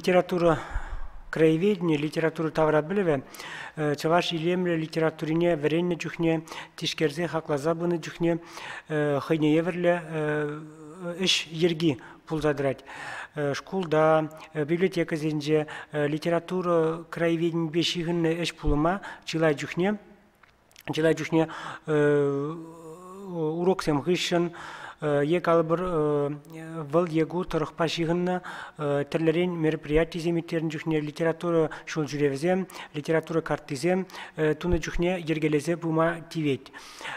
Литература краеведени, литература таврапӗлӗвӗ чӑваш илемлӗ литературине вӗреннӗ чухне, тишкерсе хакласа пынӑ чухне хӑйне евӗрлӗ ӗҫ йӗрки пулса тӑрать. Шкулта, библиотекӑсенче литература краеведенипе ҫыхӑннӑ ӗҫ пулӑма чылай чухне чылай чухне уроксем хыҫҫӑн е калӑпӑр вӑл е ку тӑрӑхпа ҫыхӑннӑ тӗрлӗрен мероприятисем ирттернӗ чухне литература ҫул ҫӳревӗсем, литература карттисем тунӑ чухне йӗркелесе пыма тивет.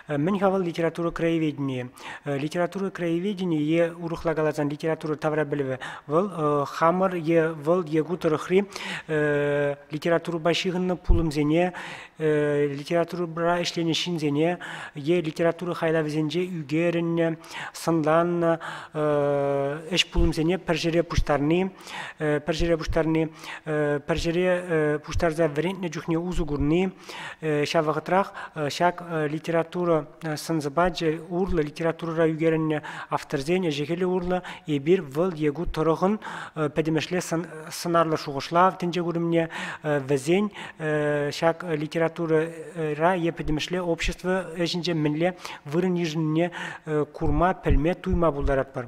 Мӗн-ха вӑл литература краеведенийӗ? Литература краеведенийӗ е урӑхла каласан литература таврапӗлӗвӗ вӑл хамӑр е вӑл е ку тӑрӑхри литературӑпа ҫыхӑннӑ пулӑмсене литературӑра ӗҫленӗ ҫынсене е литература хайлавӗсенче ӳкерӗннӗ, сӑнланнӑ ӗҫ пулӑмсене пӗр ҫӗре пуҫтарни, пӗр ҫӗре пуҫтарни, пӗр ҫӗре пуҫтарса вӗрентнӗ чухне усӑ курни, ҫав вӑхӑтрах ҫак литература сӑн-сӑпачӗ урлӑ литературӑра ӳкерӗннӗ авторсен ӗҫӗ-хӗлӗ урлӑ эпир вӑл е ку тӑрӑхӑн пӗтӗмӗшле сӑнарлӑ шухӑшлав тӗнчекурӑмне вӗсен ҫак литературӑра е пӗтӗмӗшле общество ӗҫӗнче мӗнле вырӑн йышӑннине курма, пӗлме, туйма пултаратпӑр.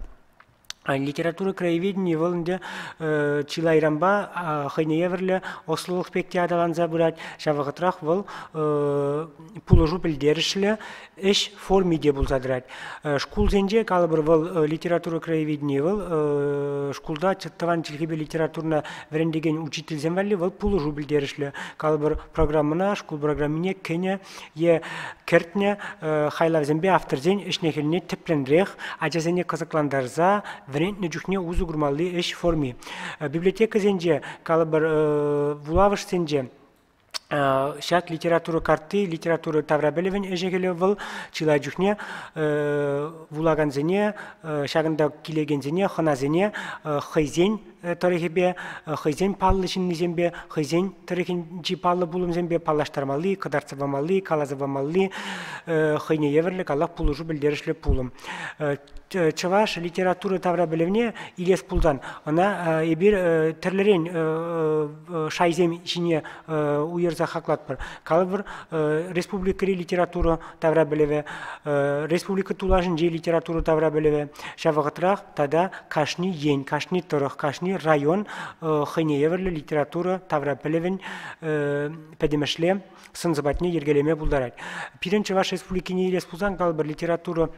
Литература краеведенийӗ вӑл ӗнтӗ чылайранпа хӑйне евӗрлӗ ӑслӑлӑх пек те аталанса пырать. Ҫав вӑхӑтрах вӑл пулӑшу пӗлтерӗшлӗ ӗҫ форми те пулса тӑрать. Шкулсенче, калӑпӑр, вӑл литература краеведенийӗ вӑл шкулта тӑван чӗлхепе литературӑна вӗрентекен учительсем валли вӑл пулӑшу пӗлтерӗшлӗ. Калӑпӑр, программӑна, шкул программине кӗнӗ е кӗртнӗ хайлавсемпе авторсен ӗҫне-хӗлне тӗплӗнрех ачасене кӑсӑклантарса вӗрентнӗ чухне усӑ курмалли ӗҫ форми. Библиотекӑсенче, калӑпӑр, вулавӑшсенче ҫак литература картти, литература таврапӗлӗвӗн ӗҫӗ-хӗлӗ вӑл чылай чухне вулакансене, ҫакӑнта килекенсене, хӑнасене хӑйсен тӑрӑхӗпе, хӑйсен паллӑ ҫыннисемпе, хӑйсен тӑрӑхӗнчи паллӑ пулӑмсемпе паллаштармалли, кӑтартса памалли, каласа памалли хӑйне евӗрлӗ каллах пулӑшу пӗлтерӗшлӗ пулӑм. Чӑваш литература таврапӗлӗвне илес пулсан ӑна эпир тӗрлӗрен шайсем ҫине уйӑрса хаклатпӑр. Калӑпӑр, республикӑри литература таврапӗлӗвӗ, республика тулашӗнчи литература таврапӗлӗвӗ, ҫав вӑхӑтрах тата кашни ен, кашни тӑрӑх, кашни район хӑйне евӗрлӗ литература таврапӗлӗвӗн пӗтӗмӗшле сӑн-сӑпатне йӗркелеме пултарать. Пирӗн Чӑваш Республикине илес пулсан, калӑпӑр, литература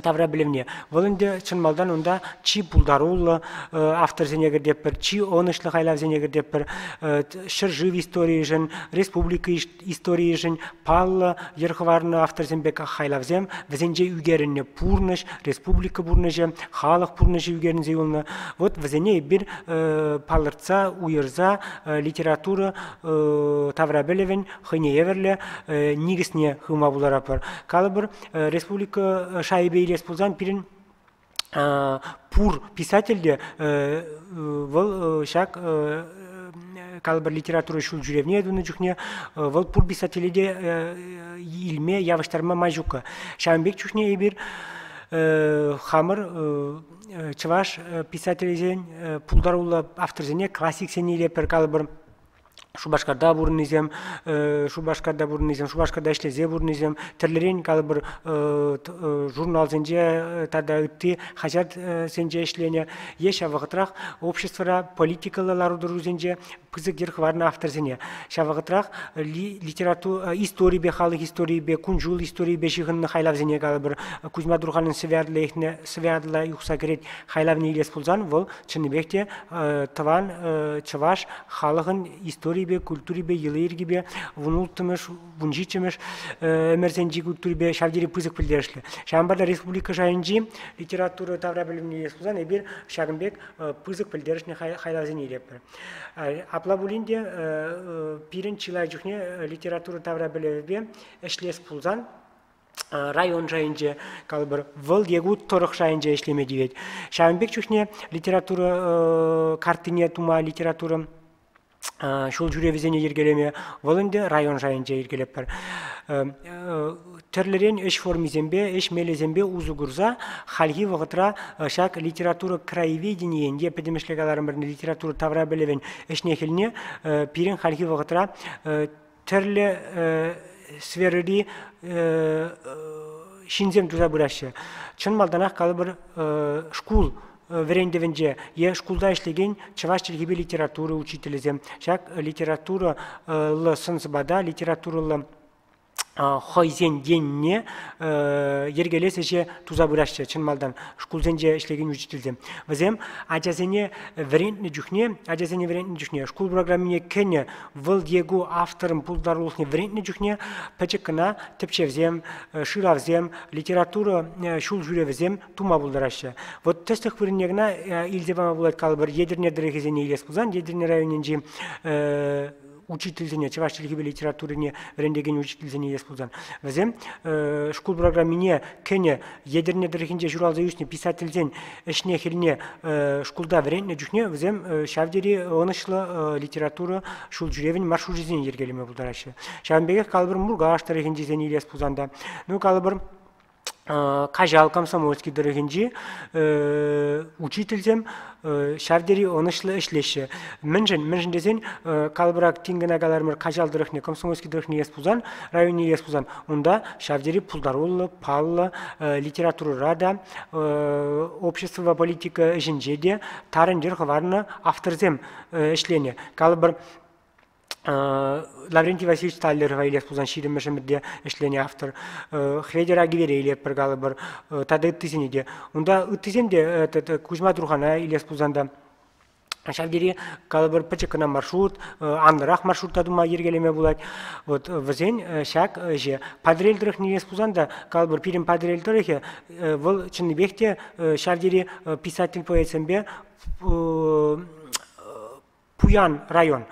тавра пӗлӗвне. Вӑл ӗнтӗ чӑн малтан унта чи пултаруллӑ авторсене кӗртетпӗр, чи ӑнӑҫлӑ хайлавсене кӗртетпӗр. Ҫӗршыв историйӗшӗн, республика историйӗшӗн паллӑ йӗр хӑварнӑ авторсем пек хайлавсем вӗсенче ӳкерӗннӗ пурнӑҫ, республика пурнӑҫӗ, халӑх пурнӑҫӗ ӳкерӗнсе юлнӑ. Вот вӗсене эпир палӑртса, уйӑрса литература таврапӗлӗвӗн хӑйне евӗрлӗ никӗсне хывма пултаратпӑр. Калӑпӑр, республика шайӗпе илес пулсан пирӗн пур писатель те вӑл ҫак калӑпӑр литература ҫул ҫӳревне тунӑ чухне вӑл пур писателе те илме явӑҫтарма май ҫуккӑ. Ҫавӑн пек чухне эпир хамӑр чӑваш писателӗсен пултаруллӑ авторсене классиксене илетпӗр калӑпӑр Шупашкарта пурӑннисем, Шупашкарта пурӑннисем, Шупашкарта ӗҫлесе пурӑннисем, тӗрлӗрен калӑпӑр журналсенче тата ытти хаҫатсенче ӗҫленӗ е ҫав вӑхӑтрах обществӑра политикӑллӑ лару-тӑрусенче пысӑк йӗр хӑварнӑ авторсене. Ҫав вӑхӑтрах литература историпе, халӑх историйӗпе, кун-ҫул историйӗпе ҫыхӑннӑ хайлавсене калӑпӑр. Кузьма Турханӑн Сӗве юхса кӗрет хайлавне илес пулсан вӑл чӑннипех те тӑван чӑваш халӑхӑн историйӗпе, культурипе, йӑли-йӗркипе 16-мӗш, 17-мӗш ӗмӗрсенчи культурипе ҫав тери пысӑк пӗлтерӗшлӗ. Ҫавӑнпа та республика шайӗнчи литература таврапӗлӗвне илес пулсан эпир ҫакӑн пек пысӑк пӗлтерӗшлӗ хайлавсене илетпӗр. Апла пулин те пирӗн чылай чухне литература таврапӗлӗвӗпе ӗҫлес пулсан район шайӗнче, калӑпӑр, вӑл е ку тӑрӑх шайӗнче ӗҫлеме тивет. Ҫавӑн пек чухне литература карттине тума литература. Ҫул ҫӳревӗсене йӗркелеме вӑл ӗнтӗ район шайӗнче йӗркелетпӗр. Тӗрлӗрен ӗҫ формисемпе, ӗҫ мелӗсемпе усӑ курса хальхи вӑхӑтра ҫак литература краеведенийӗн е пӗтӗмӗшле каларӑмӑр литература таврапӗлӗвӗн ӗҫне-хӗлне пирӗн хальхи вӑхӑтра тӗрлӗ сферӑри ҫынсем туса пыраҫҫӗ. Чӑн малтанах калӑпӑр шкул вӗрентӗвӗнче е шкулта ӗҫлекен чӑваш чӗлхипе литература учителӗсем ҫак литературӑллӑ сӑн-сӑпата, литературӑллӑ хӑйсен енне йӗркелес ӗҫе туса пыраҫҫӗ чӑн малтан шкулсенче ӗҫлекен учительсем. Вӗсем ачасене вӗрентнӗ чухне, ачасене вӗрентнӗ чухне шкул программине кӗнӗ вӑл е ку авторӑн пултарулӑхне вӗрентнӗ чухне пӗчӗк кӑна тӗпчевсем, шыравсем, литература ҫул ҫӳревӗсем тума пултараҫҫӗ. Вот тӗслӗх вырӑнне кӑна илсе пама пулать калӑпӑр Етӗрне тӑрӑхӗсене илес пулсан Етӗрне районӗнчи учительсене, чӑваш чӗлхипе литературине вӗрентекен учительсене илес пулсан, вӗсем шкул программине кӗнӗ Етӗрне тӑрӑхӗнче ҫуралса ӳснӗ писательсен ӗҫне-хӗлне шкулта вӗрентнӗ чухне вӗсем ҫав тери ӑнӑҫлӑ литература ҫул ҫӳревӗн маршручӗсене йӗркелеме пултараҫҫӗ. Ҫавӑн пекех калӑпӑр Муркаш тӑрӑхӗнчисене илес пулсан та, ну калӑпӑр Каҫал Комсомольски тӑрӑхӗнчи учительсем ҫав тери ӑнӑҫлӑ ӗҫлеҫҫӗ. Мӗншӗн? Мӗншӗн тесен калӑпӑрах тин кӑна каларӑмӑр Каҫал тӑрӑхне, Комсомольски тӑрӑхне илес пулсан, районне илес пулсан, унта ҫав тери пултаруллӑ, паллӑ литературӑра та, обществӑпа политика ӗҫӗнче те тарӑн йӗр хӑварнӑ авторсем ӗҫленӗ. Калӑпӑр, Лаврентий Васильевич Таллерова илес пулсан ҫирӗммӗш ӗмӗрте ӗҫленӗ автор. Хветӗр Агивере илетпӗр калӑпӑр тата ыттисене те. Унта ыттисем те Кузьма Турхана илес пулсан та ҫав тери калӑпӑр пӗчӗк кӑна маршрут, анлӑрах маршрут та тума йӗркелеме пулать. Вот вӗсен ҫак ӗҫе Патӑрьел тӑрӑхне илес пулсан та калӑпӑр пирӗн Патӑрьел тӑрӑхӗ вӑл чӑннипех те ҫав тери писатель-поэтсемпе пуян район.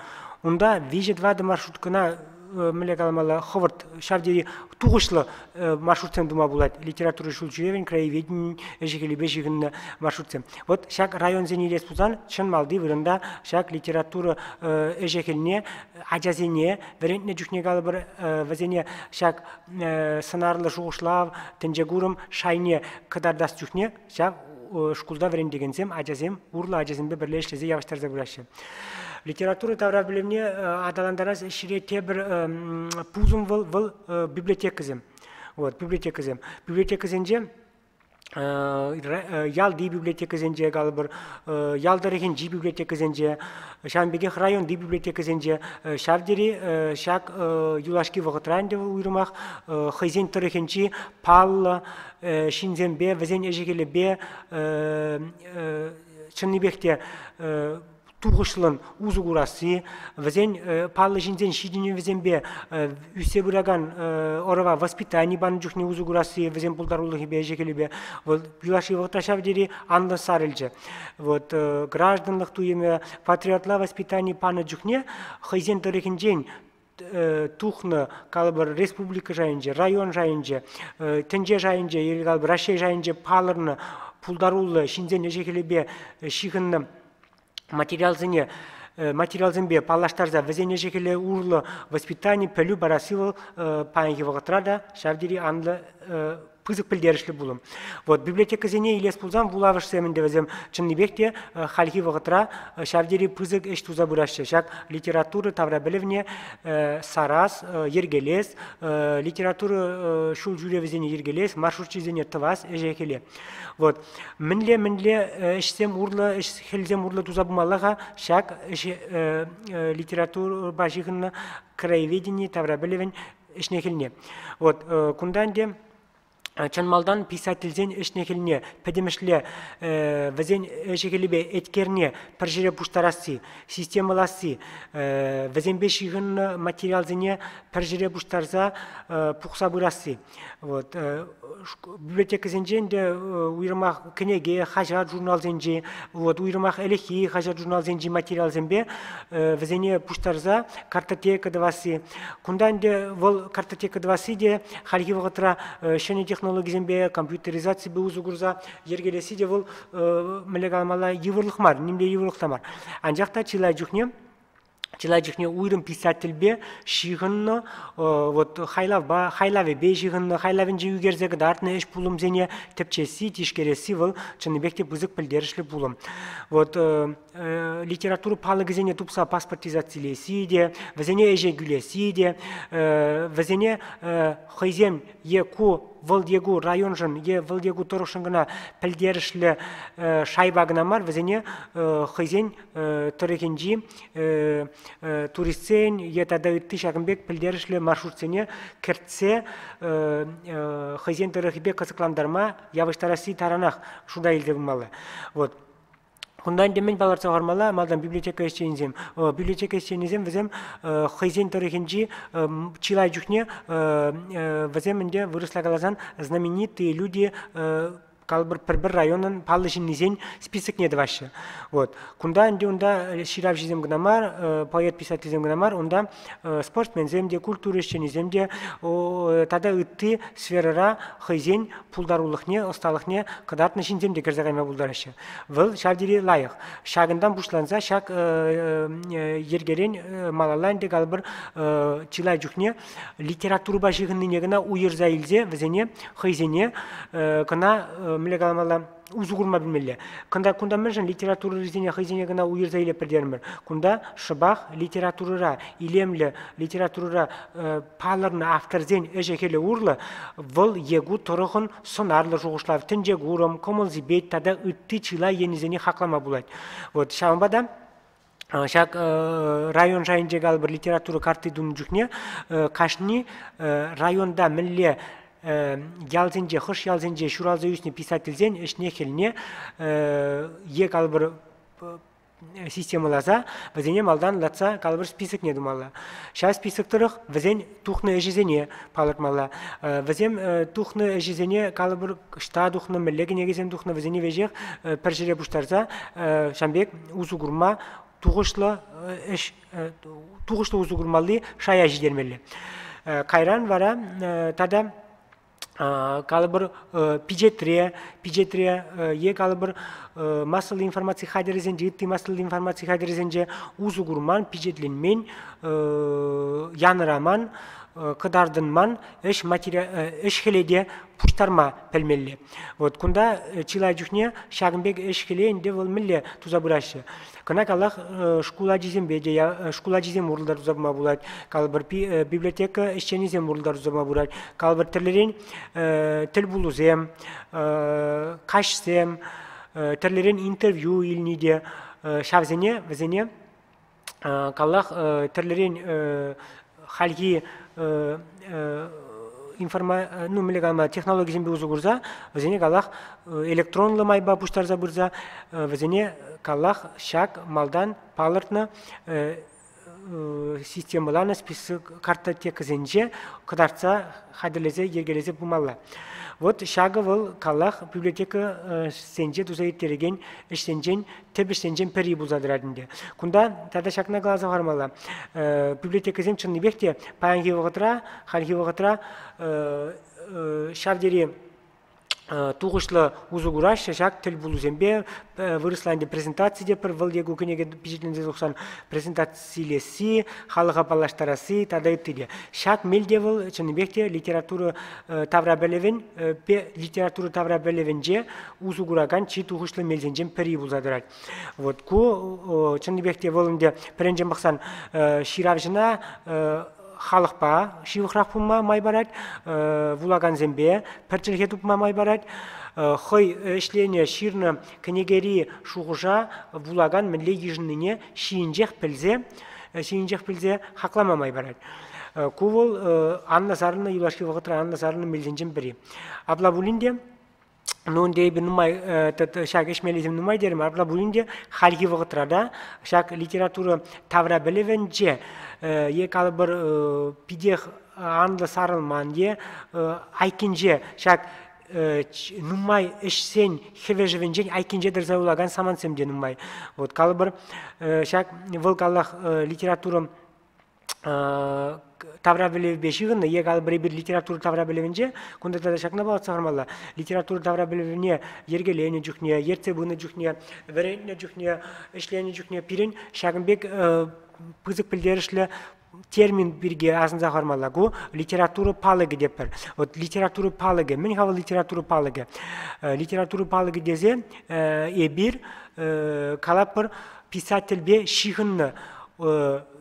Унта виҫӗ-тӑватӑ маршруткӑна мӗнле каламалла хӑвӑрт ҫав тери тухӑҫлӑ маршрутсем тума пулать. Литература ҫулҫӳревӗн, краеведенин ӗҫӗ-хӗлӗпе ҫыхӑннӑ маршрутсем. Вот ҫак районсене илес пулсан чӑн малти вырӑнта ҫак литература ӗҫӗ-хӗлне ачасене вӗрентнӗ чухне калӑпӑр вӗсене ҫак сӑнарлӑ шухӑшлав, тӗнчекурӑм шайне кӑтартас чухне ҫав шкулта вӗрентекенсем ачасем урлӑ ачасемпе пӗрле ӗҫлесе явӑҫтарса пыраҫҫӗ. Литература таврапӗлӗвне аталантарас ӗҫре тепӗр пусӑм вӑл, вӑл библиотекӑсем. Вот, библиотекӑсем. Библиотекӑсенче ялти библиотекӑсенче, калӑпӑр, ял тӑрӑхӗнчи библиотекӑсенче, ҫавӑн пекех районти библиотекӑсенче ҫав тери ҫак юлашки вӑхӑтра ӗнтӗ уйрӑмах хӑйсен тӑрӑхӗнчи паллӑ ҫынсемпе, вӗсен ӗҫӗ-хӗлӗпе чӑннипех те тухӑҫлӑн усӑ курасси, вӗсен паллӑ ҫынсен ҫитӗнӗвӗсемпе ӳссе пыракан ӑрӑва воспитани панӑ чухне усӑ курасси, вӗсен пултарулӑхӗпе, ӗҫӗ-хӗлӗпе вӑл юлашки вӑхӑтра ҫав тери анлӑ сарӑлчӗ. Вот гражданлӑх туйӑмӗ, патриотла воспитани панӑ чухне хӑйсен тӑрӑхӗнчен тухнӑ, калӑпӑр, республика шайӗнче, район шайӗнче, тӗнче шайӗнче е калӑпӑр, Раҫҫей шайӗнче палӑрнӑ пултаруллӑ ҫынсен ӗҫӗ-хӗлӗпе ҫыхӑннӑ материалсене материалсемпе паллаштарса вӗсен ӗҫӗ-хӗлӗ урлӑ воспитани, пӗлӳ парасси вӑл паянхи вӑхӑтра та ҫав тери анлӑ пысӑк пӗлтерӗшлӗ пулӑм. Вот библиотекӑсене илес пулсан вулавӑшсем ӗнтӗ вӗсем чӑннипех те хальхи вӑхӑтра ҫав тери пысӑк ӗҫ туса пыраҫҫӗ. Ҫак литература таврапӗлӗвне сарас, йӗркелес, литература ҫул ҫӳревӗсене йӗркелес, маршрутчисене тӑвас ӗҫе-хӗле. Вот мӗнле-мӗнле ӗҫсем урлӑ, ӗҫ-хӗлсем урлӑ туса пымалла-ха ҫак ӗҫ литературӑпа ҫыхӑннӑ краеведени таврапӗлӗвӗн ӗҫне-хӗлне. Вот кунта ӗнтӗ чӑн малтан писательсен ӗҫне-хӗлне пӗтӗмӗшле вӗсен ӗҫӗ-хӗлӗпе еткерне пӗр ҫӗре пуҫтарасси, системӑласси, вӗсемпе ҫыхӑннӑ материалсене пӗр ҫӗре пуҫтарса пухса пырасси. Вот. Библиотекӑсенчен те уйрӑмах кӗнеке, хаҫат-журналсенчи, вот, уйрӑмах ӗлӗкхи хаҫат-журналсенчи материалсемпе вӗсене пуҫтарса картотека тӑвасси. Кунта ӗнтӗ вӑл картотека тӑвасси те хальхи вӑхӑтра ҫӗнӗ технологисемпе, компьютеризаципе усӑ курса йӗркелесси те вӑл мӗнле каламалла йывӑрлӑх мар, нимле йывӑрлӑх та мар. Анчах та чылай чухне. Чылай чухне уйрӑм писательпе ҫыхӑннӑ, вот хайлавпа, хайлавӗпе ҫыхӑннӑ, хайлавӗнче ӳкерсе кӑтартнӑ ӗҫ пулӑмсене тӗпчесси, тишкересси вӑл чӑннипех те пысӑк пӗлтерӗшлӗ пулӑм. Вот литература палӑкӗсене тупса паспортизацилесси те, вӗсене ӗҫе кӳлесси те, вӗсене хӑйсем е ку вӑл е ку районшӑн, е вӑл е ку тӑрӑхшӑн кӑна пӗлтерӗшлӗ шайпа кӑна мар, вӗсене хӑйсен тӑрӑхӗнчи туристсен е тата ытти ҫакӑн пек пӗлтерӗшлӗ маршрутсене кӗртсе хӑйсен тӑрӑхӗпе кӑсӑклантарма явӑҫтарасси таранах шута илсе пымалла. Вот. Кунта ӗнтӗ мӗн палӑртса хӑвармалла, малтан библиотека ӗҫченӗсем. Библиотека ӗҫченӗсем вӗсем хӑйсен тӑрӑхӗнчи чылай чухне вӗсем ӗнтӗ вырӑсла каласан знаменитые люди калӑпӑр пӗр-пӗр районӑн паллӑ ҫыннисен списокне тӑваҫҫӗ. Вот. Кунта ӗнтӗ унта ҫыравҫӑсем кӑна мар, поэт-писательсем кӑна мар, унта спортсменсем те, культура ӗҫченӗсем те тата ытти сферӑра хӑйсен пултарулӑхне, ӑсталӑхне кӑтартнӑ ҫынсем те кӗрсе кайма пултараҫҫӗ. Вӑл ҫав тери лайӑх. Ҫакӑнтан пуҫланса ҫак йӗркерен малалла ӗнтӗ калӑпӑр чылай чухне литературӑпа ҫыхӑннине кӑна уйӑрса илсе вӗсене хӑйсене кӑна мӗнле каламалла усӑ курма пӗлмелле. Кунта, кунта мӗншӗн литературӑрисене хӑйсене кӑна уйӑрса илеп пӗлтермӗр. Кунта шӑпах литературӑра, илемлӗ литературӑра палӑрнӑ авторсен ӗҫӗ-хӗлӗ урлӑ вӑл е ку тӑрӑхӑн сӑнарлӑ шухӑшлав, тӗнчекурӑм, кӑмӑл-сипет тата ытти чылай енӗсене хаклама пулать. Вот ҫавӑнпа та ҫак район шайӗнче калӑпӑр литература картти тунӑ чухне кашни районта мӗнле ялсенче, хӑш ялсенче ҫуралса ӳснӗ писательсен ӗҫне-хӗлне е калӑпӑр системӑласа вӗсене малтан лартса калӑпӑр списокне тумалла. Ҫав список тӑрӑх вӗсен тухнӑ ӗҫӗсене палӑртмалла. Вӗсем тухнӑ ӗҫӗсене калӑпӑр ӑҫта тухнӑ, мӗнле кӗнекесем тухнӑ, вӗсене веҫех пӗр ҫӗре пуҫтарса ҫавӑн пек усӑ курма тухӑҫлӑ ӗҫ тухӑҫлӑ усӑ курмалли шая ҫитермелле. Кайран вара тата калӑпӑр пичетре, пичетре е калӑпӑр массӑллӑ информаци хатӗрӗсенче, ытти массӑллӑ информаци хатӗрӗсенче усӑ курман, пичетленмен, янӑраман, кӑтартӑнман ӗҫ ӗҫ-хӗле те пуҫтарма пӗлмелле. Вот кунта чылай чухне ҫакӑн пек ӗҫ-хӗле ӗнтӗ вӑл мӗнле туса пыраҫҫӗ. Кӑна калах шкул ачисемпе те шкул ачисем урлӑ та туса пыма пулать. Калӑпӑр библиотека ӗҫченӗсем урлӑ та туса пыма пулать. Калӑпӑр тӗрлӗрен тӗлпулусем, каҫсем, тӗрлӗрен интервью илни те ҫавсене вӗсене каллах тӗрлӗрен хальхи информа ну мӗнле калама технологисемпе усӑ курса вӗсене каллах электронлӑ майпа пуҫтарса пырса вӗсене каллах ҫак малтан палӑртнӑ системӑланӑ список картотекӑсенче кӑтартса хатӗрлесе йӗркелесе пымалла. Вот ҫакӑ вӑл каллах библиотекӑсенче туса ирттерекен ӗҫсенчен тӗп ӗҫсенчен пӗри пулса тӑрать ӗнтӗ. Кунта тата ҫакна каласа хӑвармалла. Библиотекӑсем чӑннипех те паянхи вӑхӑтра, хальхи вӑхӑтра ҫав тери тухӑҫлӑ усӑ кураҫҫӗ ҫак тӗлпулусемпе вырӑсла ӗнтӗ презентаци те пӗр вӑл е ку кӗнеке пичетленсе тухсан презентацилесси, халӑха паллаштарасси тата ытти те. Ҫак мел те вӑл чӑннипех те литература таврапӗлӗвӗн литература таврапӗлӗвӗнче усӑ куракан чи тухӑҫлӑ мелсенчен пӗри пулса тӑрать. Вот ку чӑннипех те вӑл ӗнтӗ пӗринчен пӑхсан ҫыравҫӑна халӑхпа ҫывӑхрах пулма май парать, вулакансемпе пӗр чӗлхе тупма май парать, хӑй ӗҫленӗ, ҫырнӑ кӗнекери шухӑша вулакан мӗнле йышӑннине ҫийӗнчех пӗлсе, ҫийӗнчех пӗлсе хаклама май парать. Ку вӑл анлӑ сарӑлнӑ юлашки вӑхӑтра анлӑ сарӑлнӑ мелсенчен пӗри. Апла пулин те ну, ӗнтӗ эпир нумай ҫак ӗҫмеллисем нумай терӗм, апла пулин те хальхи вӑхӑтра та ҫак литература таврапӗлӗвӗнче е калӑпӑр питех анлӑ сарӑлман е айккинче ҫак нумай ӗҫсен хӗвӗшӗвӗнчен айккинче тӑрса юлакан самантсем те нумай. Вот калӑпӑр ҫак вӑл каллах литература таврапӗлӗвпе ҫыхӑннӑ е калӑпӑр эпир литература таврапӗлӗвӗнче кунта тата ҫакна палӑртса хӑвармалла. Литература таврапӗлӗвне йӗркеленӗ чухне, ертсе пынӑ чухне, вӗрентнӗ чухне, ӗҫленӗ чухне пирӗн ҫакӑн пек пысӑк пӗлтерӗшлӗ термин пирки асӑнса хӑвармалла. Ку литература палӑкӗ тетпӗр. Вот литература палӑкӗ. Мӗн-ха вӑл литература палӑкӗ? Литература палӑкӗ тесе эпир калатпӑр писательпе ҫыхӑннӑ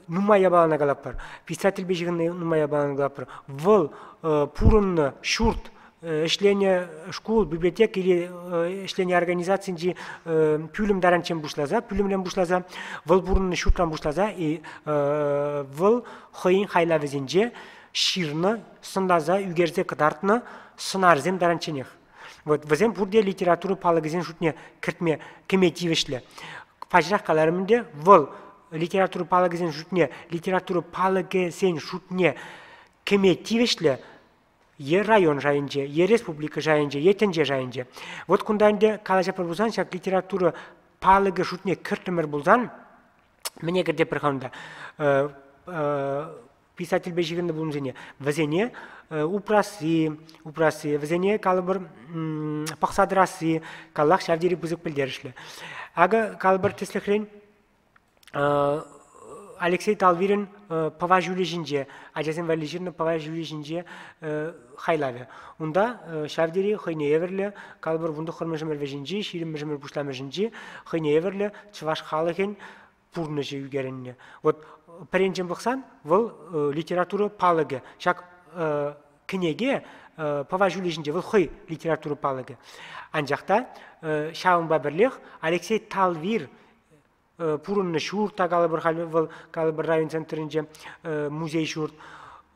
нумай япалана калатпӑр. Писательпе ҫыхӑннӑ нумай япалана калатпӑр. Вӑл пурӑннӑ ҫурт ӗҫленӗ шкул, библиотека или ӗҫленӗ организацинчи пӳлӗм таранччен пуҫласа, пӳлӗмрен пуҫласа, вӑл пурӑннӑ ҫуртран пуҫласа вӑл хӑйӗн хайлавӗсенче ҫырнӑ, сӑнласа, ӳкерсе кӑтартнӑ сӑнарсем таранчченех. Вот вӗсем пурте литература палӑкӗсен шутне кӗртме кӗме тивӗҫлӗ. Паҫӑрах каларӑм ӗнтӗ, вӑл литература палӑкӗсен шутне, литература палӑкӗсен шутне кӗме тивӗҫлӗ е район шайӗнче, е республика шайӗнче, е тӗнче шайӗнче. Вот кунта ӗнтӗ калаҫатпӑр пулсан ҫак литература палӑкӗ шутне кӗртрӗмӗр пулсан, мӗне кӗртетпӗр-ха унта? Писательпе ҫыхӑннӑ пулӑмсене. Вӗсене упрасси, упрасси, вӗсене, калӑпӑр, пӑхса тӑрасси, каллах ҫав тери пысӑк пӗлтерӗшлӗ. Акӑ, калӑпӑр, тӗслӗхрен, Алексей Талвирӗн Пӑва ҫулӗ ҫинче, ачасем валли ҫырнӑ Пӑва ҫулӗ ҫинче хайлавӗ. Унта ҫав тери хӑйне евӗрлӗ, калӑпӑр, вунтӑххӑрмӗш ӗмӗр вӗҫӗнчи, ҫирӗммӗш ӗмӗр пуҫламӑшӗнчи хӑйне евӗрлӗ чӑваш халӑхӗн пурнӑҫӗ ӳкерӗннӗ. Вот пӗринчен пӑхсан вӑл литература палӑкӗ. Ҫак кӗнеке Пӑва ҫулӗ ҫинче вӑл хӑй литература палӑкӗ. Анчах та ҫавӑнпа пӗрлех Алексей Талвир пурӑннӑ ҫурт та калӑпӑр халь вӑл калӑпӑр район центрӗнче музей ҫурт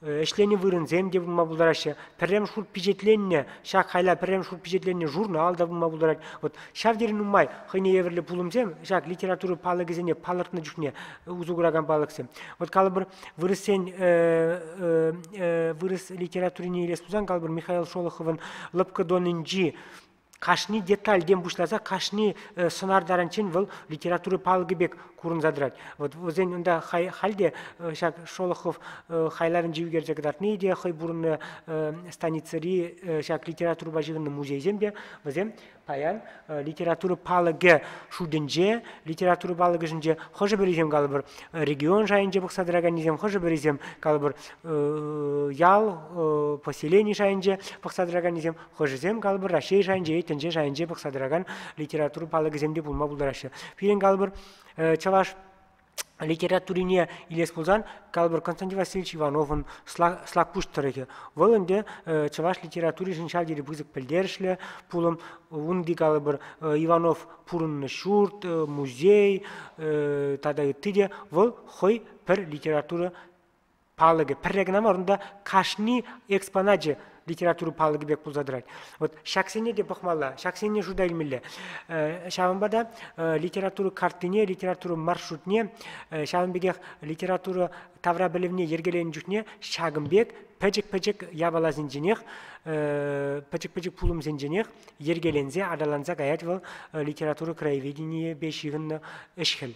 ӗҫленӗ вырӑнсем те пулма пултараҫҫӗ. Пӗрремӗш хут пичетленнӗ ҫак хайла пӗрремӗш хут пичетленнӗ журнал та пулма пултарать. Вот ҫав тери нумай хӑйне евӗрлӗ пулӑмсем ҫак литература палӑкӗсене палӑртнӑ чухне усӑ куракан палӑксем. Вот калӑпӑр вырӑссен вырӑс литературине илес пулсан калӑпӑр Михаил Шолоховӑн Лӑпкӑ Донӗнчи кашни детальтен пуҫласа кашни сӑнар таранччен вӑл литература палӑкӗ пек курӑнса тӑрать. Вот вӗсен унта халь те ҫак Шолохов хайлавӗнче ӳкерсе кӑтартни те, хӑй пурӑннӑ станицӑри ҫак литературӑпа ҫыхӑннӑ музейсем те вӗсем паян литература палӑкӗ шутӗнче, литература палӑкӗшӗнче хӑшӗ-пӗрисем калӑпӑр регион шайӗнче пӑхса тӑраканнисем, хӑшӗ-пӗрисем калӑпӑр ял, поселени шайӗнче пӑхса тӑраканнисем, Хӑшӗсем, калӑпӑр, Раҫҫей шайӗнче е тӗнче шайӗнче пӑхса тӑракан литература палӑкӗсем те пулма пултараҫҫӗ. Пирӗн, калӑпӑр, чӑваш литературине илес пулсан, калӑпӑр, Константин Васильевич Ивановӑн Слакпуҫ тӑрӑхӗ. Вӑл ӗнтӗ чӑваш литературишӗн ҫав тери пысӑк пӗлтерӗшлӗ пулӑм. Унти, калӑпӑр, Иванов пурӑннӑ ҫурт, музей тата ытти те вӑл хӑй пӗр литература палӑкӗ пӗрре кӑна мар, унта кашни экспоначӗ литература палӑкӗ пек пулса тӑрать. Вот ҫаксене те пӑхмалла, ҫаксене шута илмелле. Ҫавӑнпа та литература карттине, литература маршрутне, ҫавӑн пекех литература тавра пӗлӗвне йӗркеленӗ чухне ҫакӑн пек пӗчӗк-пӗчӗк япаласенченех, пӗчӗк-пӗчӗк пулӑмсенченех йӗркеленсе аталанса каять вӑл литература краеведенийӗпе ҫыхӑннӑ ӗҫ-хӗл.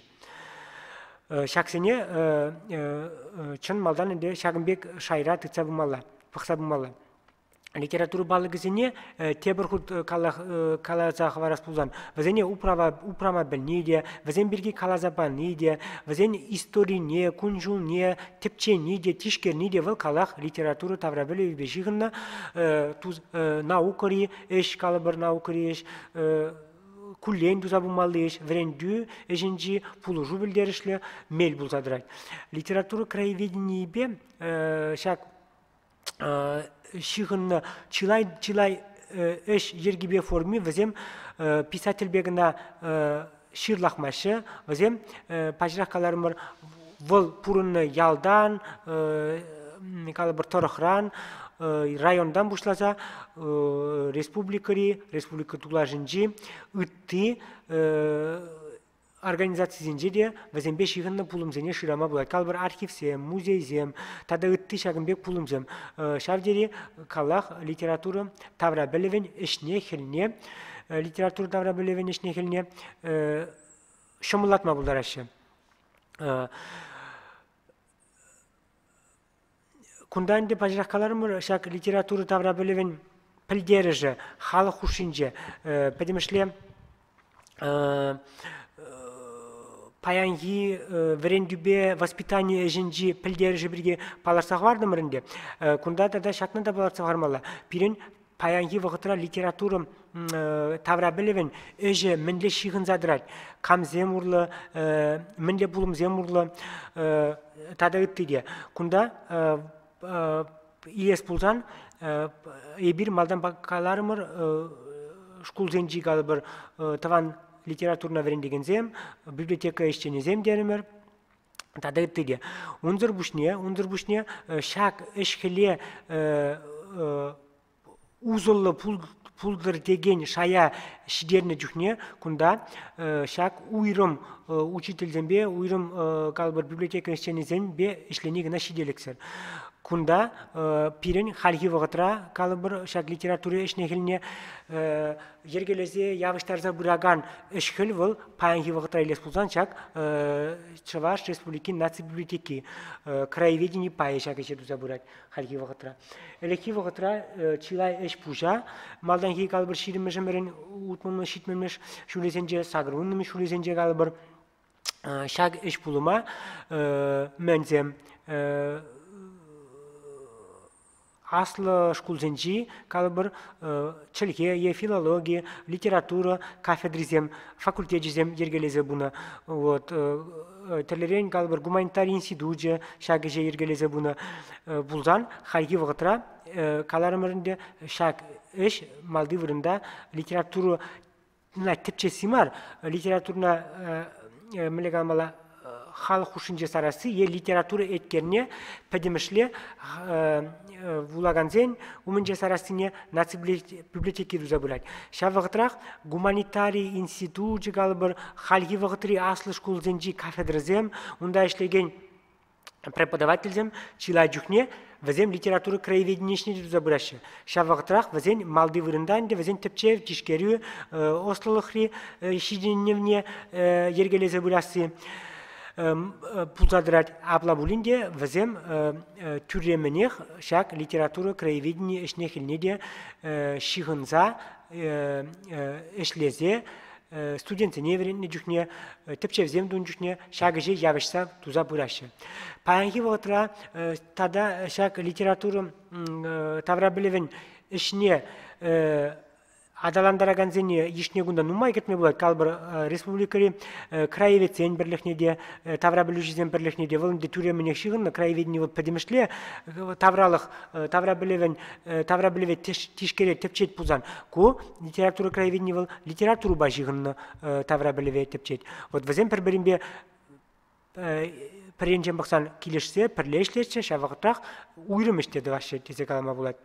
Ҫаксене чӑн малтан ӗнтӗ ҫакӑн пек шайра тытса пымалла, пӑхса пымалла. Литература палӑкӗсене тепӗр хут каласа хӑварас пулсан, вӗсене управа, упрама пӗлни те, вӗсем пирки каласа пани те, вӗсен историне, кун-ҫулне тӗпчени те, тишкерни те вӑл калах литература таврапӗлӗвӗпе ҫыхӑннӑ наукӑри ӗҫ, калӑпӑр, наукӑри ӗҫ, куллен туса пымалли ӗҫ, вӗрентӳ ӗҫӗнчи пулӑшу пӗлтерӗшлӗ мел пулса тӑрать. Литература краеведенийӗпе ҫак ҫыхӑннӑ чылай-чылай ӗҫ йӗркипе форми вӗсем писательпе кӑна ҫырлахмаҫҫӗ. Вӗсем, паҫӑрах каларӑмӑр, вӑл пурӑннӑ ялтан, калӑпӑр, тӑрӑхран, районтан пуҫласа республикӑри, республика тулашӗнчи ытти организацисенче те вӗсемпе ҫыхӑннӑ пулӑмсене шырама пулать. Калӑпӑр, архивсем, музейсем тата ытти ҫакӑн пек пулӑмсем. Ҫав тери калах литература таврапӗлӗвӗн ӗҫне-хӗлне, литература таврапӗлӗвӗн ӗҫне-хӗлне ҫӑмӑллатма пултараҫҫӗ. Кунта ӗнтӗ паҫӑрах каларӑмӑр, ҫак литература таврапӗлӗвӗн пӗлтерӗшӗ халӑх хушшинче пӗтӗмӗшле. Паянхи вӗрентӳпе воспитани ӗҫӗнчи пӗлтерӗшӗ пирки палӑртса хӑвартӑмӑр ӗнтӗ. Кунта тата ҫакна та палӑртса хӑвармалла. Пирӗн паянхи вӑхӑтра литература таврапӗлӗвӗн ӗҫӗ мӗнле ҫыхӑнса тӑрать, камсем урлӑ, мӗнле пулӑмсем урлӑ тата ытти те. Кунта илес пулсан эпир малтан каларӑмӑр шкулсенчи калӑпӑр тӑван литературӑна вӗрентекенсем, библиотека ӗҫченӗсем терӗмӗр тата ытти те. Унсӑр пуҫне ҫак ӗҫ-хӗле усӑллӑ пултӑр текен шая ҫитернӗ чухне кунта ҫак уйрӑм учительсемпе, уйрӑм калӑпӑр библиотека ӗҫченӗсемпе ӗҫлени кӑна ҫителӗксӗр. Кунта пирӗн хальхи вӑхӑтра калӑпӑр ҫак литература ӗҫне-хӗлне йӗркелесе явӑҫтарса пыракан ӗҫ-хӗл вӑл паянхи вӑхӑтра илес пулсан ҫак Чӑваш Республикин наци библиотеки краеведени пайӗ ҫак ӗҫе туса пырать хальхи вӑхӑтра. Ӗлӗкхи вӑхӑтра чылай ӗҫ-пуҫа малтанхи калӑпӑр 20-мӗш ӗмӗрӗн 60-мӗш 70-мӗш ҫулӗсенче, 80-мӗш ҫулӗсенче калӑпӑр ҫак ӗҫ-пулӑма мӗнсем аслӑ шкулсенчи калӑпӑр чӗлхе е филологи, литература кафедрисем, факультечӗсем йӗркелесе пынӑ. Вот тӗрлӗрен калӑпӑр гуманитари институчӗ ҫак ӗҫе йӗркелесе пынӑ пулсан хальхи вӑхӑтра каларӑмӑр ӗнтӗ ҫак ӗҫ малти вырӑнта литература тӗпчесси мар, литературӑна мӗнле каламалла халӑх хушшинче сарасси е литература еткерне пӗтӗмӗшле вулакансен умӗнче сарассине наци библиотеки туса пырать. Ҫав вӑхӑтрах гуманитари институчӗ калӑпӑр, хальхи вӑхӑтри аслӑ шкулсенчи кафедрӑсем, унта ӗҫлекен преподавательсем чылай чухне вӗсем литература краеведени ӗҫне те туса пыраҫҫӗ. Ҫав вӑхӑтрах вӗсен малти вырӑнта ӗнтӗ вӗсен тӗпчев, тишкерӳ, ӑслӑлӑхри ҫитӗнӗвне йӗркелесе пырасси пулса тӑрать. Апла пулин те вӗсем тӳрремӗнех ҫак литература краеведени ӗҫне-хӗлне те ҫыхӑнса ӗҫлесе студентсене вӗрентнӗ чухне, тӗпчевсем тунӑ чухне ҫак ӗҫе явӑҫса туса пыраҫҫӗ. Паянхи вӑхӑтра тата ҫак литература таврапӗлӗвӗн ӗҫне аталантаракансене йышне кунта нумай кӗртме пулать. Калӑпӑр, республикӑри краеведсен пӗрлӗхне те, таврапӗлӳҫӗсен пӗрлӗхне те вӑл ӗнтӗ тӳрремӗнех ҫыхӑннӑ. Краеведени вӑл пӗтӗмӗшле тавралӑх таврапӗлӗвӗн таврапӗлӗве тишкерет, тӗпчет пулсан, ку литература краеведени вӑл литературӑпа ҫыхӑннӑ таврапӗлӗве тӗпчет. Вот вӗсем пӗр-пӗринпе пӗр енчен пӑхсан килӗшсе пӗрле ӗҫлеҫҫӗ, ҫав вӑхӑтрах уйрӑм ӗҫ те тӑваҫҫӗ тесе калама пулать.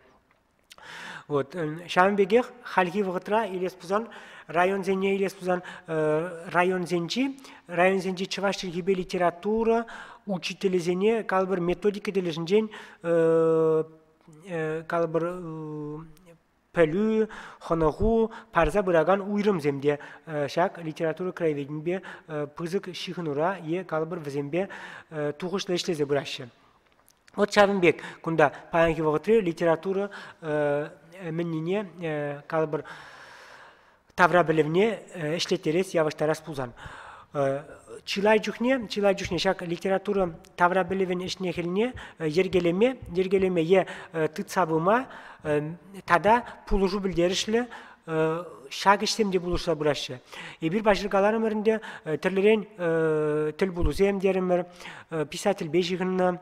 Вот. Ҫавӑн пекех хальхи вӑхӑтра илес пулсан, районсене илес пулсан, районсенчи чӑваш чӗлхипе литература учителӗсене калӑпӑр методика тӗлӗшӗнчен калӑпӑр пӗлӳ, хӑнӑху парса пыракан уйрӑмсем те ҫак литература краеведенипе пысӑк ҫыхӑнура е калӑпӑр вӗсемпе тухӑҫлӑ ӗҫлесе пыраҫҫӗ. Вот ҫавӑн пек кунта паянхи вӑхӑтри литература мӗннине калӑпӑр таврапӗлӗвне ӗҫлеттерес, явӑҫтарас пулсан. Чылай чухне ҫак литература таврапӗлӗвӗн ӗҫне-хӗлне йӗркелеме е тытса пыма тата пулӑшу пӗлтерӗшлӗ ҫак ӗҫсем те пулӑшса пыраҫҫӗ. Эпир паҫӑр каларӑмӑр ӗнтӗ, тӗрлӗрен тӗлпулусем терӗмӗр, писательпе ҫыхӑннӑ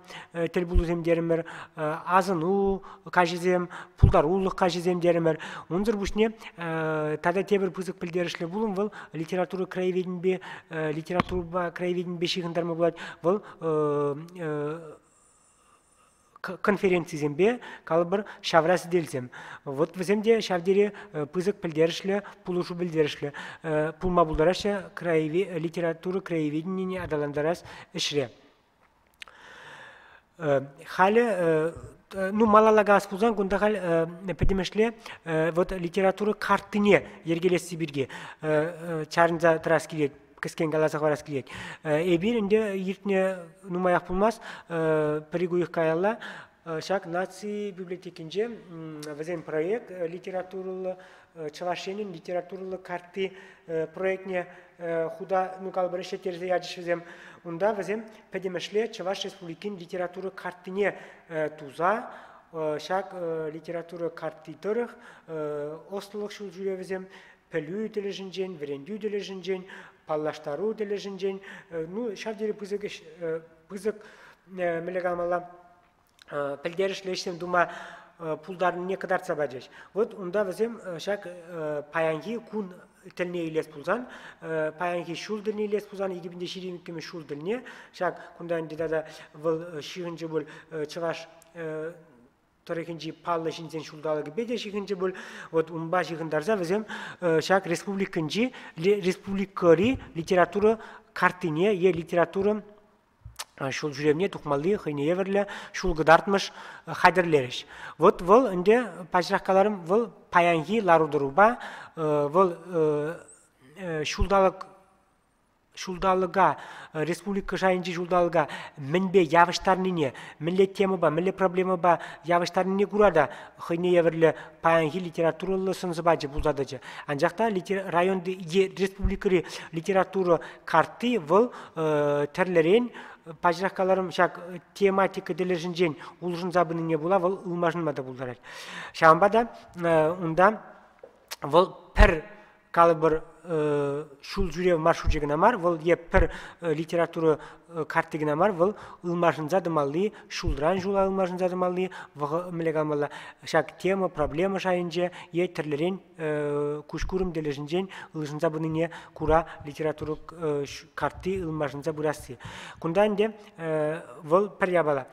тӗлпулусем терӗмӗр, асӑну каҫӗсем, пултарулӑх каҫӗсем терӗмӗр. Унсӑр пуҫне тата тепӗр пысӑк пӗлтерӗшлӗ пулӑм вӑл литература краеведенипе литературӑпа краеведенипе ҫыхӑнтарма пулать. Вӑл конференцисемпе, калӑпӑр, ҫавра сӗтелсем. Вот вӗсем те ҫав тери пысӑк пӗлтерӗшлӗ, пулӑшу пӗлтерӗшлӗ пулма пултараҫҫӗ литература краеведенине аталантарас ӗҫре. Халӗ ну малалла калас пулсан кунта халь пӗтӗмӗшле вот литература карттине йӗркелесси пирки чарӑнса тӑрас килет, кӗскен каласа хӑварас килет. Эпир ӗнтӗ иртнӗ нумаях пулмасть, пӗр-ик уйӑх каялла ҫак наци библиотекинче вӗсен проект литературӑллӑ. Чӑваш Енӗн литературӑллӑ картти проектне хута, ну, калӑпӑр, ӗҫлеттерсе ячӗҫ вӗсем. Унта вӗсем пӗтӗмӗшле Чӑваш Республикин литература карттине туса ҫак литература картти тӑрӑх ӑслӑлӑх ҫулҫӳревӗсем пӗлӳ тӗлӗшӗнчен, вӗрентӳ тӗлӗшӗнчен, паллаштару тӗлӗшӗнчен, ну, ҫав тери пысӑк ӗҫ, пысӑк, мӗнле каламалла, пӗлтерӗшлӗ ӗҫсем тума пултарнине кӑтартса пачӗҫ. Вот унта вӗсем ҫак паянхи кун тӗлне илес пулсан, паянхи ҫул тӗлне илес пулсан, 2022 ҫул тӗлне ҫак кунта ӗнтӗ тата вӑл ҫыхӑнчӗ пуль чӑваш тӑрӑхӗнчи паллӑ ҫынсен ҫулталӑкӗпе те ҫыхӑнчӗ пуль. Вот унпа ҫыхӑнтарса вӗсем ҫак республикӑнчи республикӑри литература карттине е литература ҫул ҫӳревне тухмалли хӑйне евӗрлӗ ҫул кӑтартмӑш хатӗрлерӗҫ. Вот вӑл ӗнтӗ, паҫӑрах каларӑм, вӑл паянхи лару-тӑрупа вӑл ҫулталӑк ҫулталӑка, республика шайӗнчи ҫулталӑка мӗнпе явӑҫтарнине, мӗнле темӑпа, мӗнле проблемӑпа явӑҫтарнине кура та хӑйне евӗрлӗ паянхи литературӑллӑ сӑн-сӑпачӗ пулса тӑчӗ. Анчах та районти е республикӑри литература картти вӑл тӗрлӗрен, паҫӑрах каларӑм, ҫак тематика тӗлӗшӗнчен улшӑнса пынине пула вӑл ылмашӑнма та пултарать. Ҫавӑнпа та унта вӑл пӗр калӑпӑр ҫул ҫӳрев маршручӗ кӑна мар, вӑл е пӗр литература картти кӑна мар, вӑл ылмашӑнса тӑмалли, ҫулран ҫула ылмашӑнса тӑмалли, мӗнле каламалла, ҫак тема, проблема шайӗнче е тӗрлӗрен куҫкурӑм тӗлӗшӗнчен улшӑнса пынине кура литература картти ылмашӑнса пырасси. Кунта ӗнтӗ вӑл пӗр япала.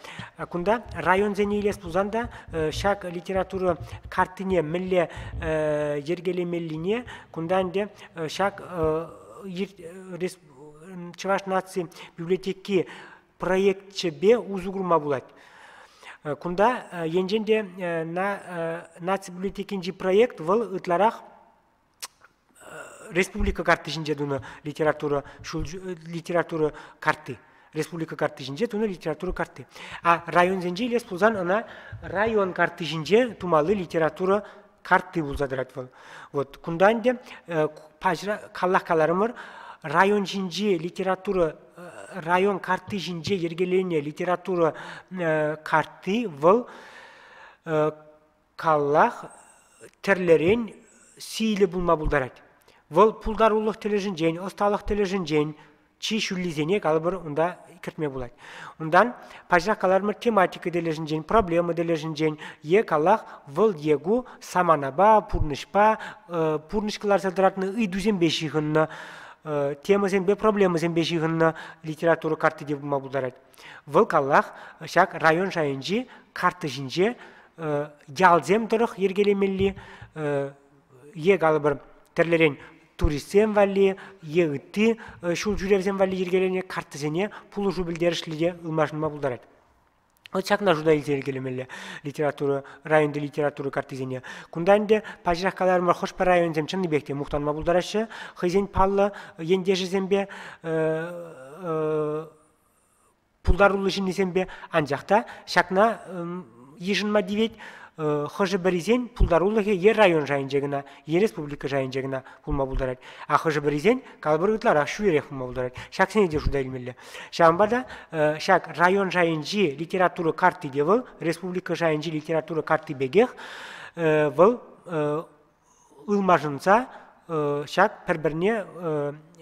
Кунта районсене илес пулсан та ҫак литература карттине мӗнле йӗркелемеллине кунта ӗнтӗ ҫак Чӑваш наци библиотеки проекчӗпе усӑ курма пулать. Кунта енчен те наци библиотекинчи проект вӑл ытларах республика картти ҫинче тунӑ литература литература картти. Республика картти ҫинче тунӑ литература картти. А районсенче илес пулсан ӑна район картти ҫинче тумалли литература картти пулса тӑрать вӑл. Вот кунта ӗнтӗ паҫра каллах каларӑмӑр, район ҫинчи литература район картти ҫинче йӗркеленӗ литература картти вӑл каллах тӗрлӗрен сийлӗ пулма пултарать. Вӑл пултарулӑх тӗлӗшӗнчен, ӑсталӑх тӗлӗшӗнчен чи ҫӳллисене калӑпӑр унта кӗртме пулать. Унтан пачах каларӑмӑр тематика тӗлӗшӗнчен, проблема тӗлӗшӗнчен е калах вӑл е ку саманапа, пурнӑҫпа, пурнӑҫ кӑларса тӑратнӑ ыйтусемпе ҫыхӑннӑ темӑсемпе, проблемӑсемпе ҫыхӑннӑ литература картти те пулма пултарать. Вӑл каллах ҫак район шайӗнчи карта ҫинче ялсем тӑрӑх йӗркелемелли е калӑпӑр тӗрлӗрен туристсем валли е ытти ҫул ҫӳревсем валли йӗркеленӗ карттӑсене пулӑшу пӗлтерӗшлӗ те ылмашӑнма пултарать. Вот ҫакна шута илсе йӗркелемелле литература, районти литература карттисене. Кунта ӗнтӗ пачах каларӑмӑр, хӑш-пӗр районсем чӑннипех те мухтанма пултараҫҫӗ хӑйсен паллӑ ентешӗсемпе пултаруллӑ ҫыннисемпе, анчах та ҫакна йышӑнма тивет, хӑшӗ-пӗрисен пултарулӑхӗ е район шайӗнче кӑна, е республика шайӗнче кӑна пулма пултарать, а хӑшӗ-пӗрисен калӑпӑр ытларах ҫӳлерех пулма пултарать. Ҫаксене те шута илмелле. Ҫавӑнпа та ҫак район шайӗнчи литература картти те вӑл, республика шайӗнчи литература картти пекех, вӑл ылмашӑнса ҫак пӗр-пӗрне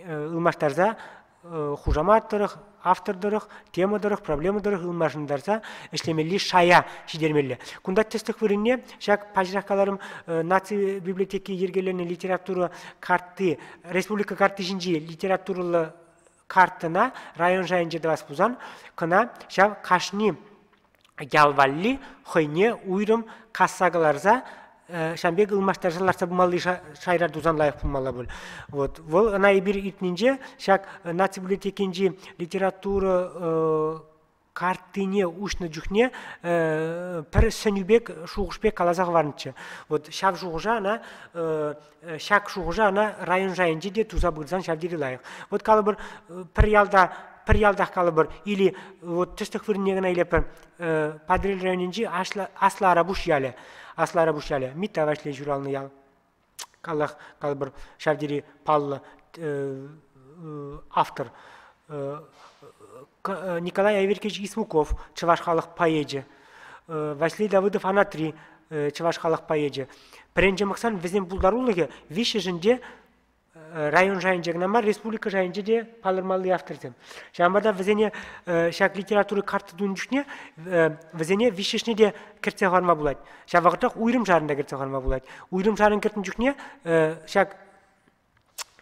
ылмаштарса хушамат тӑрӑх, автор тӑрӑх, тема тӑрӑх, проблема тӑрӑх ылмашӑнтарса ӗҫлемелли шая ҫитермелле. Кунта тӗслӗх вырӑнне ҫак паҫӑрах каларӑм наци библиотеки йӗркеленӗ литература картти, республика картти ҫинчи литературӑллӑ карттӑна район шайӗнче тӑвас пулсан кӑна ҫав кашни ял валли хӑйне уйрӑм касса кӑларса ҫавӑн пек ылмаштарса лартса пымалли шайра тусан лайӑх пулмалла пуль. Вот. Вӑл ӑна эпир иртнинче ҫак наци библиотекинчи литература карттине уҫнӑ чухне пӗр сӗнӳ пек, шухӑш пек каласа хӑварнӑччӗ. Вот ҫав шухӑша ӑна ҫак шухӑша ӑна район шайӗнче те туса пырсан ҫав тери лайӑх. Вот калӑпӑр, пӗр ялта пӗр ялтах калӑпӑр, или вот тӗслӗх вырӑнне кӑна илепӗр, Патӑрьел районӗнчи Аслӑ Арапуҫ ялӗ. Аслӑ Арапуҫ ялӗ, Митта Ваҫлей ҫуралнӑ ял. калах, калӑпӑр, ҫав тери паллӑ автор. Николай Аверкиевич Исмуков, чӑваш халӑх поэчӗ. Василий Давыдов Анатри, чӑваш халӑх поэчӗ. Пӗренче пӑхсан вӗсен пултарулӑхӗ виҫҫӗшӗн те район шайӗнче кӑна мар, республика шайӗнче те палӑрмалли авторсем. Ҫавӑнпа та вӗсене ҫак литература карта тунӑ чухне вӗсене виҫҫӗшне те кӗртсе хӑварма пулать. Ҫав вӑхӑтрах уйрӑмшарӑн та кӗртсе хӑварма пулать. Уйрӑмшарӑн кӗртнӗ чухне ҫак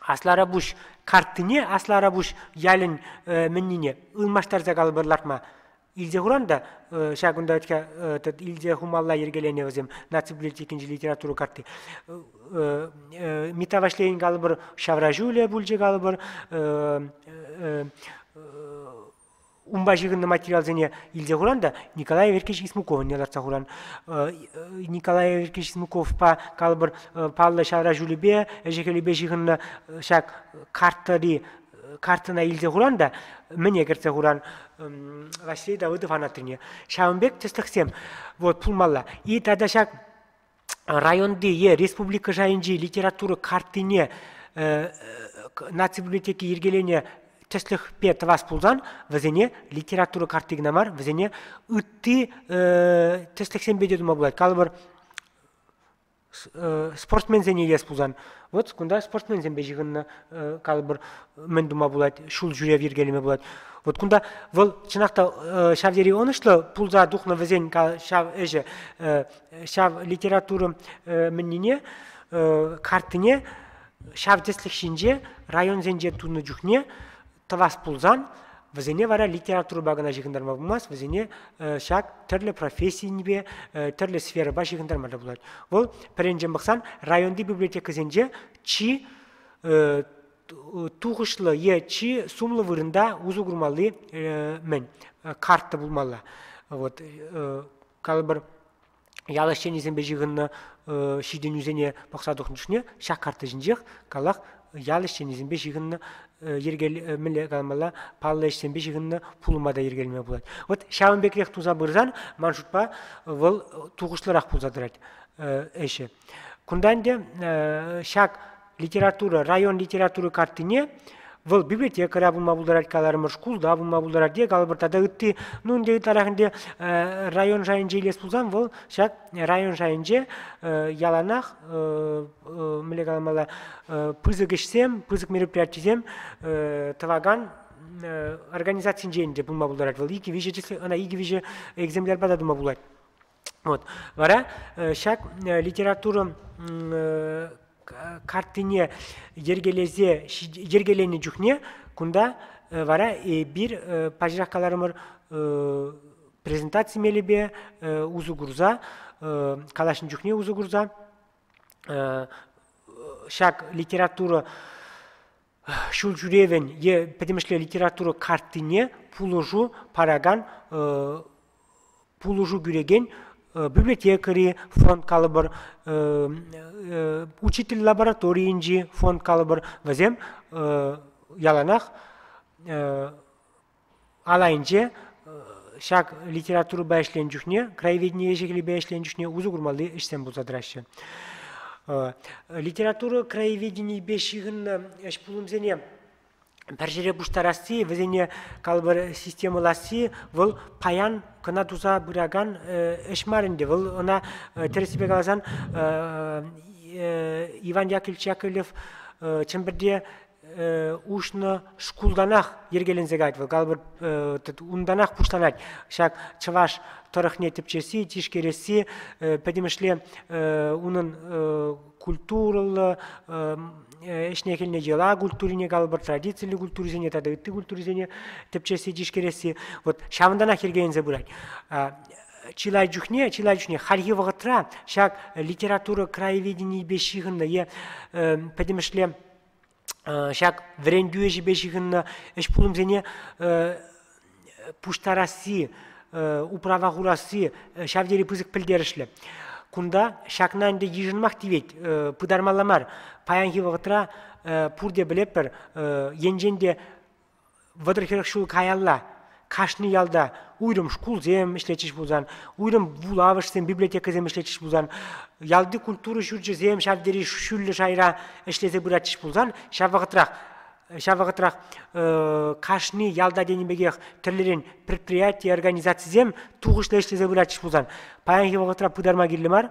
Аслӑ Арапуҫ карттине Аслӑ Арапуҫ ялӗн мӗннине ылмаштарса калӑпӑр лартма илсе хуран та ҫак унта илсе хумалла йӗркеленӗ вӗсем наци библиотекинчи литература картти. Митта Ваҫлейӗн калӑпӑр ҫавра ҫулӗ пулчӗ калӑпӑр унпа ҫыхӑннӑ материалсене илсе хуран та Николай Аверкиевич Исмуковӑнне лартса хуран. Николай Аверкиевич Исмуковпа калӑпӑр паллӑ ҫавра ҫулӗпе, ӗҫӗ-хӗлӗпе ҫыхӑннӑ ҫак карттӑри карттӑна илсе хуран та мӗне кӗртсе хуран Василий Давыдов Анатрине. Ҫавӑн пек тӗслӗхсем вот пулмалла. И тата ҫак районти е республика шайӗнчи литература карттине наци библиотеки йӗркеленӗ тӗслӗхпе тӑвас пулсан вӗсене литература картти кӑна мар, вӗсене ытти тӗслӗхсемпе те тума пулать. Калӑпӑр, спортсменсене илес пулсан, вот кунта спортсменсемпе ҫыхӑннӑ калӑпӑр, мӗн тума пулать, ҫул ҫӳрев йӗркелеме пулать. Вот кунта вӑл чӑнах та ҫав тери ӑнӑҫлӑ пулса тухнӑ вӗсен ҫав ӗҫӗ, ҫав литература мӗннине, карттине ҫав тӗслӗх ҫинче районсенче тунӑ чухне тӑвас пулсан, вӗсене вара литературӑпа кӑна ҫыхӑнтарма пулмасть, вӗсене ҫак тӗрлӗ профессийӗпе, тӗрлӗ сферӑпа ҫыхӑнтарма та пулать. Вӑл, пӗринчен пӑхсан, районти библиотекӑсенче чи тухӑҫлӑ е чи сумлӑ вырӑнта усӑ курмалли мӗн карта пулмалла. Вот, калӑпӑр, ял ӗҫченӗсемпе ҫыхӑннӑ ҫитӗнӳсене пӑхса тухнӑ чухне ҫак карта ҫинчех калах ял ӗҫченӗсемпе ҫыхӑннӑ йӗркел мӗнле каламалла паллӑ ӗҫсемпе ҫыхӑннӑ пулӑма та йӗркелеме пулать. Вот ҫавӑн пекрех туса пырсан ман шутпа вӑл тухӑҫлӑрах пулса тӑрать ӗҫӗ. Кунта ӗнтӗ ҫак литература, район литература карттине вӑл библиотекӑра пулма пултарать каларӑмӑр, шкулта пулма пултарать е калӑпӑр тата ытти, ну ӗнтӗ ытларах ӗнтӗ район шайӗнче илес пулсан вӑл ҫак район шайӗнче яланах мӗнле каламалла пысӑк ӗҫсем, пысӑк мероприятисем тӑвакан организацинче ӗнтӗ пулма пултарать. Вӑл икӗ-виҫӗ тӗслӗх, ӑна икӗ-виҫӗ экземплярпа та тума пулать. Вот. Вара ҫак литература карттине йӗркелесе йӗркеленӗ чухне кунта вара эпир паҫӑрах каларӑмӑр презентаци мелӗпе усӑ курса калаҫнӑ чухне усӑ курса ҫак литература ҫул ҫӳревӗн е пӗтӗмӗшле литература карттине пулӑшу паракан пулӑшу кӳрекен библиотекӑри фонд калӑпӑр, учитель лабораторийӗнчи фонд калӑпӑр, вӗсем яланах ал айӗнче ҫак литературӑпа ӗҫленӗ чухне, краеведени ӗҫӗ-хӗлӗпе ӗҫленӗ чухне усӑ курмалли ӗҫсем пулса тӑраҫҫӗ. Литература краеведенийӗпе ҫыхӑннӑ ӗҫ-пулӑмсене пӗр ҫӗре пуҫтарасси, вӗсене калӑпӑр системӑласси вӑл паян кӑна туса пыракан ӗҫ мар ӗнтӗ. Вӑл ӑна тӗрӗссипе каласан Иван Яковлевич Яковлев Чӗмпӗрте уҫнӑ шкултанах йӗркеленсе каять вӑл. Калӑпӑр, унтанах пуҫланать ҫак чӑваш тӑрӑхне тӗпчесси, тишкересси, пӗтӗмӗшле унӑн культурӑллӑ ӗҫне-хӗлне йӑла культурине калӑпӑр, традициллӗ культурисене тата ытти культурисене тӗпчесси, тишкересси. Вот ҫавӑнтанах йӗркеленсе пырать. Чылай чухне, чылай чухне хальхи вӑхӑтра ҫак литература краеведенийӗпе ҫыхӑннӑ е пӗтӗмӗшле ҫак вӗрентӳ ӗҫӗпе ҫыхӑннӑ ӗҫ-пулӑмсене пуҫтарасси, управа хурасси ҫав тери пысӑк пӗлтерӗшлӗ. Кунта ҫакна ӗнтӗ йышӑнмах тивет, пытармалла мар. Паянхи вӑхӑтра пурте пӗлетпӗр, енчен те 30-40 ҫул каялла. кашни ялта уйрӑм шкулсем ӗҫлетчӗҫ пулсан, уйрӑм вулавӑшсем, библиотекӑсем ӗҫлетчӗҫ пулсан, ялти культура ҫурчӗсем ҫав тери ҫӳллӗ шайра ӗҫлесе пыратчӗҫ пулсан, ҫав вӑхӑтрах ҫав вӑхӑтрах кашни ялта тенӗ пекех тӗрлӗрен предприяти, организацисем тухӑҫлӑ ӗҫлесе пыратчӗҫ пулсан, паянхи вӑхӑтра пытарма кирлӗ мар,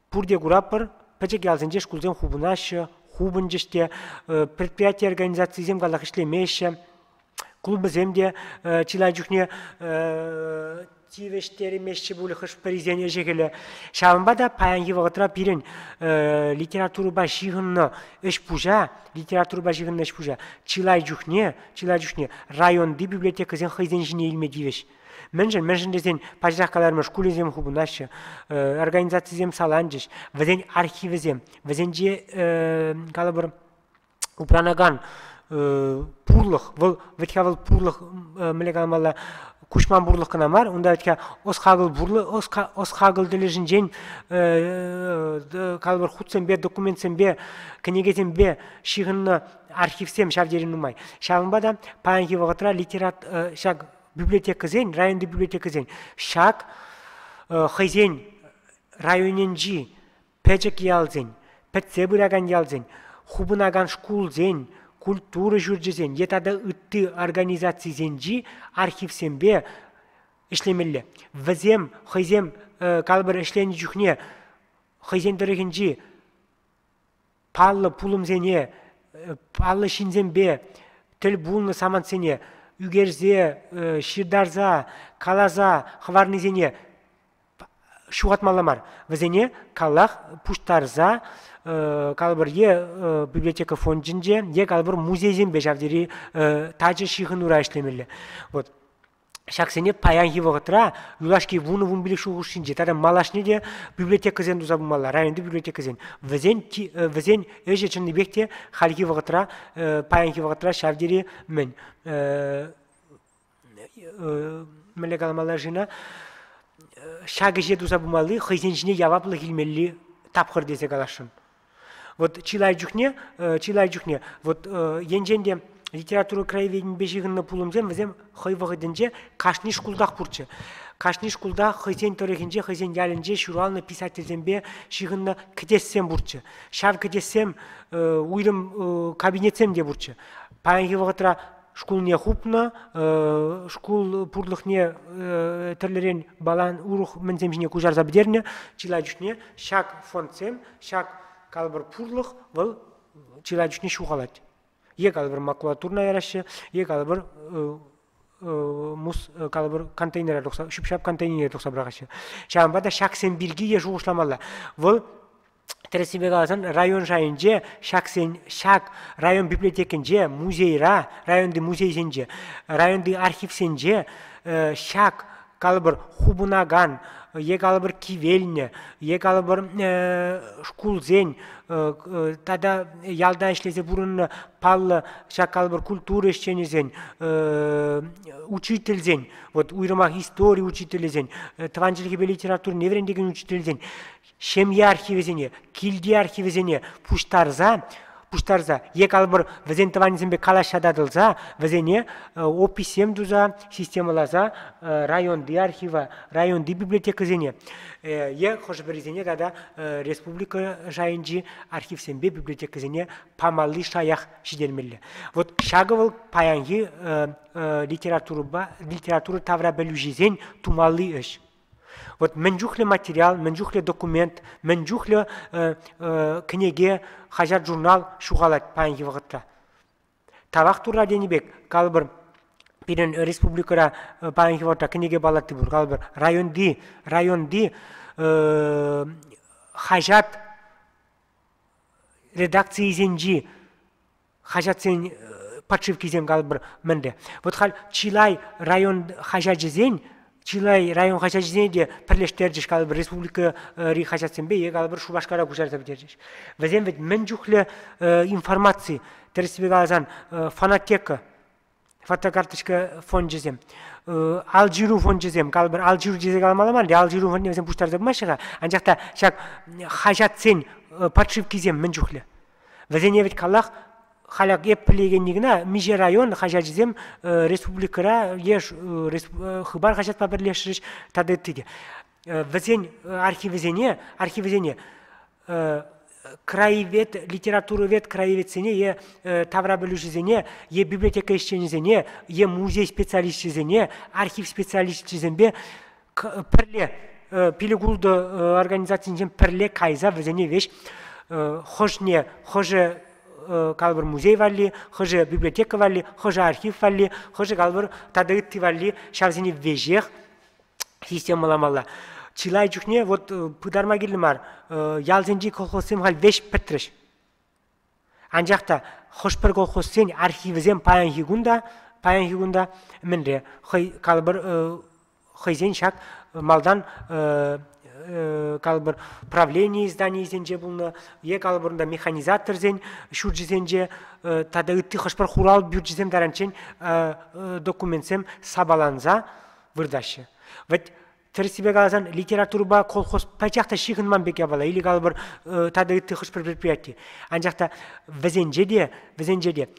Пурте куратпӑр, пӗчӗк ялсенче шкулсем хупӑнаҫҫӗ, хупӑнчӗҫ те, предприяти-организацисем каллах ӗҫлемеҫҫӗ. Клубӗсем те чылай чухне тивӗҫтермеҫҫӗ пуль хӑш-пӗрисен ӗҫӗ-хӗлӗ. Ҫавӑнпа та паянхи вӑхӑтра пирӗн литературӑпа ҫыхӑннӑ ӗҫ-пуҫа, литературӑпа ҫыхӑннӑ ӗҫ-пуҫа чылай чухне, чылай чухне районти библиотекӑсен хӑйсен ҫине илме тивӗҫ. Мӗншӗн? Мӗншӗн тесен пачах каларӑмӑр, шкулӗсем хупӑнаҫҫӗ, организацисем саланчӗҫ, вӗсен архивӗсем, вӗсенче калӑпӑр, упранакан пурлӑх, вӑл вӗт-ха вӑл пурлӑх мӗнле каламалла, куҫман пурлӑх кӑна мар, унта вӗт-ха ӑс-хакӑл пурлӑх, ӑс-хакӑл тӗлӗшӗнчен калӑпӑр, хутсемпе, документсемпе, кӗнекесемпе ҫыхӑннӑ архивсем ҫав тери нумай. Ҫавӑнпа та паянхи вӑхӑтра литерат ҫак библиотекӑсен, районти библиотекӑсен ҫак хӑйсен районӗнчи пӗчӗк ялсен, пӗтсе пыракан ялсен, хупӑнакан шкулсен, культура ҫурчӗсен е тата ытти организацисенчи архивсемпе ӗҫлемелле. Вӗсем хӑйсем калӑпӑр ӗҫленӗ чухне хӑйсен тӑрӑхӗнчи паллӑ пулӑмсене, паллӑ ҫынсемпе тӗл пулнӑ самантсене ӳкерсе, ҫыртарса, каласа хӑварнисене ҫухатмалла мар. Вӗсене каллах пуҫтарса калӑпӑр е библиотека фончӗнче, е калӑпӑр музейсемпе ҫав тери тачӑ ҫыхӑнура ӗҫлемелле. Вот. Ҫаксене паянхи вӑхӑтра юлашки вунӑ-вунпилӗк ҫул хушшинче тата малашне те библиотекӑсем туса пымалла, районти библиотекӑсен. Вӗсен вӗсен ӗҫӗ чӑннипех те хальхи вӑхӑтра, паянхи вӑхӑтра ҫав тери мӗн мӗнле каламалла-ши ӑна, ҫак ӗҫе туса пымалли хӑйсен ҫине яваплӑх илмелли тапхӑр тесе каласшӑн. Вот чылай чухне, чылай чухне, вот енчен те литература краеведенипе ҫыхӑннӑ пулӑмсем вӗсем хӑй вӑхӑтӗнче кашни шкултах пурччӗ. Кашни шкулта хӑйсен тӑрӑхӗнче, хӑйсен ялӗнче ҫуралнӑ писательсемпе ҫыхӑннӑ кӗтессем пурччӗ. Ҫав кӗтессем уйрӑм кабинетсем те пурччӗ. Паянхи вӑхӑтра шкулне хупнӑ, шкул пурлӑхне тӗрлӗрен балан урӑх мӗнсем ҫине куҫарса пӗтернӗ. Чылай чухне ҫак фондсем, ҫак калӑпӑр пурлӑх вӑл чылай чухне ҫухалать. Е калӑпӑр макулатурӑна яраҫҫӗ, е калӑпӑр мус калӑпӑр контейнера тухса ҫӳп-ҫап контейнерне тухса пӑрахаҫҫӗ. Ҫавӑнпа та ҫаксем пирки те шухӑшламалла. Вӑл тӗрӗссипе каласан, район шайӗнче ҫаксен ҫак район библиотекинче, музейра, районти музейсенче, районти архивсенче ҫак калӑпӑр хупӑнакан е калӑпӑр кивелнӗ, е калӑпӑр шкулсен тата ялта ӗҫлесе пурӑннӑ паллӑ ҫак калӑпӑр культура ӗҫченӗсен, учительсен, вот уйрӑмах истори учителӗсен, тӑван чӗлхепе литературине вӗрентекен учительсен ҫемье архивӗсене, килти архивӗсене пуҫтарса пуҫтарса е калӑпӑр вӗсен тӑванӗсемпе калаҫса татӑлса вӗсене описьсем туса системӑласа районти архива, районти библиотекӑсене е хӑшӗ-пӗрисене тата республика шайӗнчи архивсемпе библиотекӑсене памалли шаях ҫитермелле. Вот ҫакӑ вӑл паянхи литературӑпа литература таврапӗлӳҫисен тумалли ӗҫ. Вот мӗн чухлӗ материал, мӗн чухлӗ документ, мӗн чухлӗ кӗнеке, хаҫат-журнал ҫухалать паянхи вӑхӑтра. Тавах Турра тенӗ пек, калӑпӑр, пирӗн республикӑра паянхи вӑхӑтра кӗнеке палатти пур, калӑпӑр, районти, районти хаҫат редакцийӗсенчи хаҫатсен подшивкисем калӑпӑр мӗнле. Вот халь чылай район хаҫачӗсен чылай район хаҫачӗсене те пӗрлештерчӗҫ калӑпӑр республикӑри хаҫатсемпе е калӑпӑр Шупашкара куҫарса пӗтерчӗҫ. Вӗсем вӗт мӗн чухлӗ информаци, тӗрӗссипе каласан, фонотека, фотокарточка фончӗсем, алҫыру фончӗсем, калӑпӑр, алҫыру тесе каламалла мар, алҫыру фондне вӗсем пуҫтарса пымаҫҫӗ-ха, анчах та ҫак хаҫатсен подшивкисем мӗн чухлӗ. Вӗсене вӗт каллах. Халь ак эп пӗлекенни кӑна миҫе район хаҫачӗсем республикӑра е Хыпар хаҫатпа пӗрлешрӗҫ тата ытти те. Вӗсен архивӗсене архивӗсене краевед, литературовед краеведсене е таврапӗлӳҫӗсене, е библиотека ӗҫченӗсене, е музей специалисчӗсене, архив специалисчӗсемпе пӗрле пилӗк-ултӑ организацинчен пӗрле кайса вӗсене веҫ хӑшне хӑшӗ калӑпӑр музей валли, хӑшӗ библиотека валли, хӑшӗ архив валли, хӑшӗ калӑпӑр тата ытти валли ҫавсене веҫех системӑламалла. Чылай чухне вот пытарма кирлӗ мар, ялсенчи колхозсем халь веҫ пӗтрӗҫ. Анчах та хӑш-пӗр колхозсен архивӗсем паянхи кун та паянхи кун та мӗнре хӑй калӑпӑр хӑйсен ҫак малтан калӑпӑр правлени зданийӗсенче пулнӑ е калӑпӑр унта механизаторсен ҫурчӗсенче тата ытти хӑш-пӗр хурал пӳрчӗсем таранччен документсем сапаланса выртаҫҫӗ. Вӗт тӗрӗссипе каласан, литературӑпа колхоз пачах та ҫыхӑнман пек япала, или калӑпӑр тата ытти хӑш-пӗр предприяти. Анчах та вӗсенче те, вӗсенче те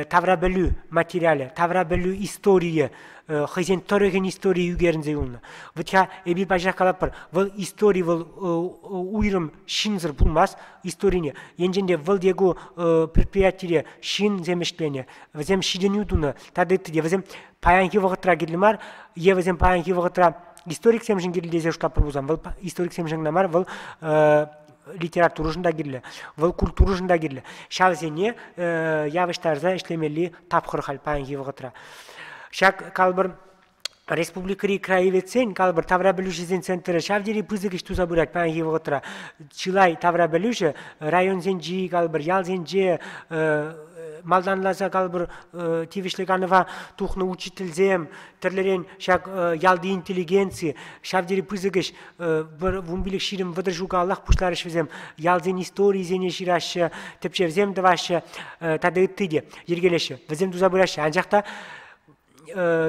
таврапӗлӳ материалӗ, таврапӗлӳ историйӗ, хӑйсен тӑрӑхӗн историйӗ ӳкерӗнсе юлнӑ. Вӗт-ха эпир пачах калатпӑр, вӑл истори вӑл уйрӑм ҫынсӑр пулмасть историне. Енчен те вӑл те ку предприятире ҫынсем ӗҫленӗ, вӗсем ҫитӗнӳ тунӑ тата ытти те. Вӗсем паянхи вӑхӑтра кирлӗ мар, е вӗсем паянхи вӑхӑтра историксемшӗн кирлӗ тесе шутлатпӑр пулсан, вӑл историксемшӗн кӑна мар, вӑл литературӑшӑн та кирлӗ, вӑл культурӑшӑн та кирлӗ. Ҫавсене явӑҫтарса ӗҫлемелли тапхӑр халь паянхи вӑхӑтра. Ҫак калӑпӑр республикӑри краеведсен, калӑпӑр, таврапӗлӳҫӗсен центрӗ ҫав тери пысӑк ӗҫ туса пырать паянхи вӑхӑтра. Чылай таврапӗлӳҫӗ районсенчи, калӑпӑр, ялсенче малтанласа, калӑпӑр, тивӗҫлӗ канӑва тухнӑ учительсем, тӗрлӗрен ҫак ялти интеллигенци ҫав тери пысӑк ӗҫ 15-20 30 ҫул каяллах пуҫларӗҫ вӗсем. Ялсен историйӗсене ҫыраҫҫӗ, тӗпчевсем тӑваҫҫӗ тата ытти те йӗркелеҫҫӗ. Вӗсем туса пыраҫҫӗ. Анчах та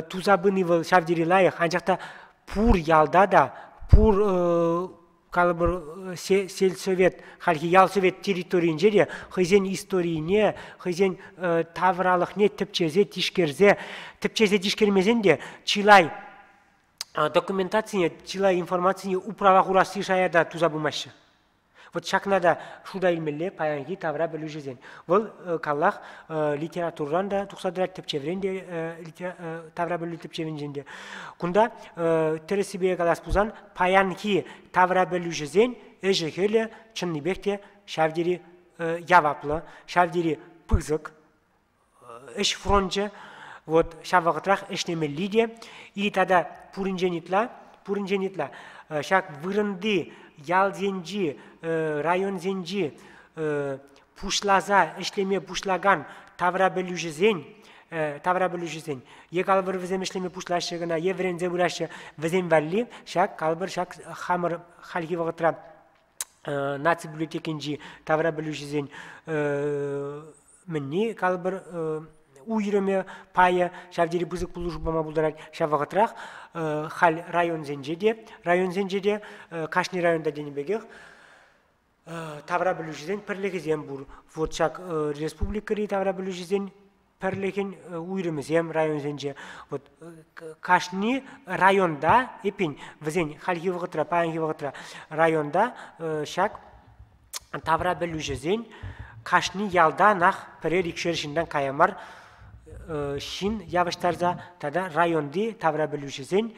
туса пыни вӑл ҫав тери лайӑх, анчах та пур ялта та, пур калӑпӑр, сельсовет, хальхи ял совет территорийӗнче те хӑйсен историне, хӑйсен тавралӑхне тӗпчесе, тишкерсе, тӗпчесе тишкермесен те чылай документацине, чылай информацине управа хурасси шая та туса пымаҫҫӗ. Вот ҫакна та шута илмелле паянхи тавра пӗлӳҫӗсен. Вӑл каллах литературӑран та тухса тӑрать, тӗпчеврен те, тавра пӗлӳ тӗпчевӗнчен те. Кунта тӗрӗссипе калас пулсан, паянхи тавра пӗлӳҫӗсен ӗҫӗ-хӗлӗ чӑннипех те ҫав тери яваплӑ, ҫав тери пысӑк ӗҫ фрончӗ. Вот ҫав вӑхӑтрах ӗҫлемелли те и тата пуринчен ытла, пуринчен ытла ҫак вырӑнти ялсенчи, районсенчи пуҫласа ӗҫлеме пуҫлакан таврапӗлӳҫӗсен таврапӗлӳҫӗсен е калӑпӑр вӗсем ӗҫлеме пуҫлаҫҫӗ кӑна, е вӗренсе пыраҫҫӗ, вӗсем валли ҫак калӑпӑр ҫак хамӑр хальхи вӑхӑтра наци библиотекинчи таврапӗлӳҫӗсен мӗнни, калӑпӑр, уйрӑмӗ, пайӗ ҫав тери пысӑк пулӑшу пама пултарать. Ҫав вӑхӑтрах халь районсенче те, районсенче те кашни районта тенӗ пекех таврапӗлӳҫӗсен пӗрлӗхӗсем пур. Вот ҫак республикӑри таврапӗлӳҫӗсен пӗрлӗхӗн уйрӑмӗсем районсенче. Вот кашни районта, эппин, вӗсен хальхи вӑхӑтра, паянхи вӑхӑтра районта ҫак таврапӗлӳҫӗсен кашни ялтанах пӗрер-икшер ҫынтан кая мар ҫын явӑҫтарса тата районти таврапӗлӳҫӗсен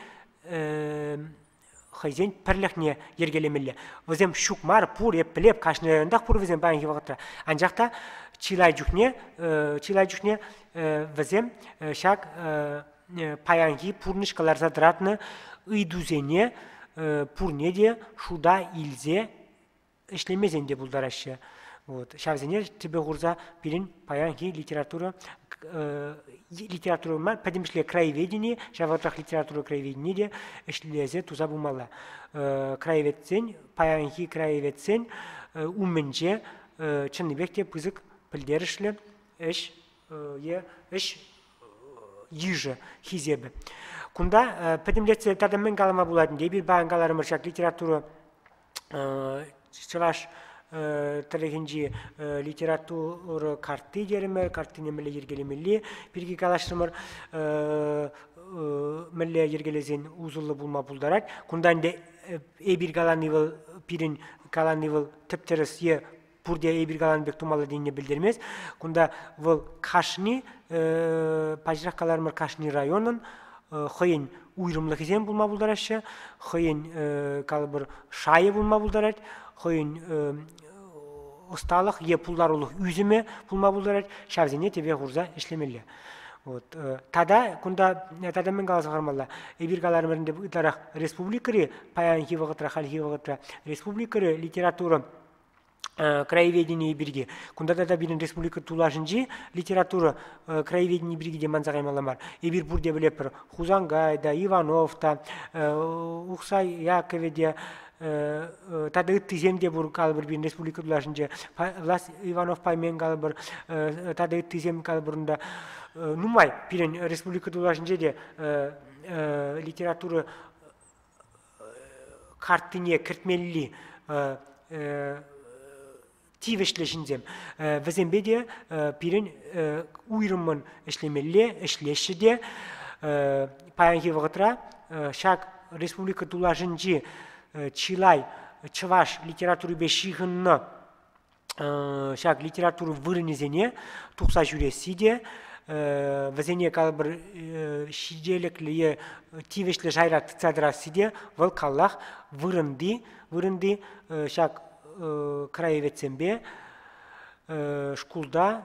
хӑйсен пӗрлӗхне йӗркелемелле. Вӗсем ҫук мар, пур, эп пӗлеп, кашни районтах пур вӗсем паянхи вӑхӑтра. Анчах та чылай чухне, чылай чухне вӗсем ҫак паянхи пурнӑҫ кӑларса тӑратнӑ ыйтусене пурне те шута илсе ӗҫлемесен те пултараҫҫӗ. Вот. Ҫавсене тӗпе хурса пирӗн паянхи литература литература мар, пӗтӗмӗшле краеведени, ҫав вӑхӑтрах литература краеведени те ӗҫлесе туса пымалла. Краеведсен, паянхи краеведсен умӗнче чӑннипех те пысӑк пӗлтерӗшлӗ ӗҫ е ӗҫ йышӗ, хисепӗ. Кунта пӗтӗмлетсе тата мӗн калама пулать ӗнтӗ? Эпир паян каларӑмӑр ҫак литература чӑваш тӑрӑхӗнчи литература картти терӗмӗр, карттине мӗнле йӗркелемелли пирки калаҫрӑмӑр. Мӗнле йӗркелесен усӑллӑ пулма пултарать. Кунта ӗнтӗ эпир калани вӑл пирӗн калани вӑл тӗп-тӗрӗс е пурте эпир каланӑ пек тумалла тенине пӗлтермест. Кунта вӑл кашни, паҫӑрах каларӑмӑр, кашни районӑн хӑйӗн уйрӑмлӑхӗсем пулма пултараҫҫӗ, хӑйӗн, калӑпӑр, шайӗ пулма пултарать, хӑйӗн ӑсталӑх е пултарулӑх ӳсӗмӗ пулма пултарать, ҫавсене тӗпе хурса ӗҫлемелле. Вот. Тата кунта тата мӗн каласа хӑвармалла? Эпир каларӑмӑр ӗнтӗ ытларах республикӑри паянхи вӑхӑтра, хальхи вӑхӑтра республикӑри литература краеведенийӗ пирки. Кунта тата пирӗн республика тулашӗнчи литература краеведенийӗ пирки те манса каймалла мар. Эпир пурте пӗлетпӗр, Хусанкай та, Иванов та, Ухсай Яковӗ те, тата ыттисем те пур калӑпӑр пирӗн республика тулашӗнче. Влас Иванов Паймен калӑпӑр, тата ыттисем калӑпӑр унта. Нумай пирӗн республика тулашӗнче те литература карттине кӗртмелли тивӗҫлӗ ҫынсем. Вӗсемпе те пирӗн уйрӑммӑн ӗҫлемелле, ӗҫлеҫҫӗ те. Паянхи вӑхӑтра ҫак республика тулашӗнчи чылай чӑваш литературипе ҫыхӑннӑ ҫак литература вырӑнӗсене тухса ҫӳресси те, вӗсене калӑпӑр ҫителӗклӗ е тивӗҫлӗ шайра тытса тӑрасси те вӑл каллах вырӑнти вырӑнти ҫак краеведсемпе шкулта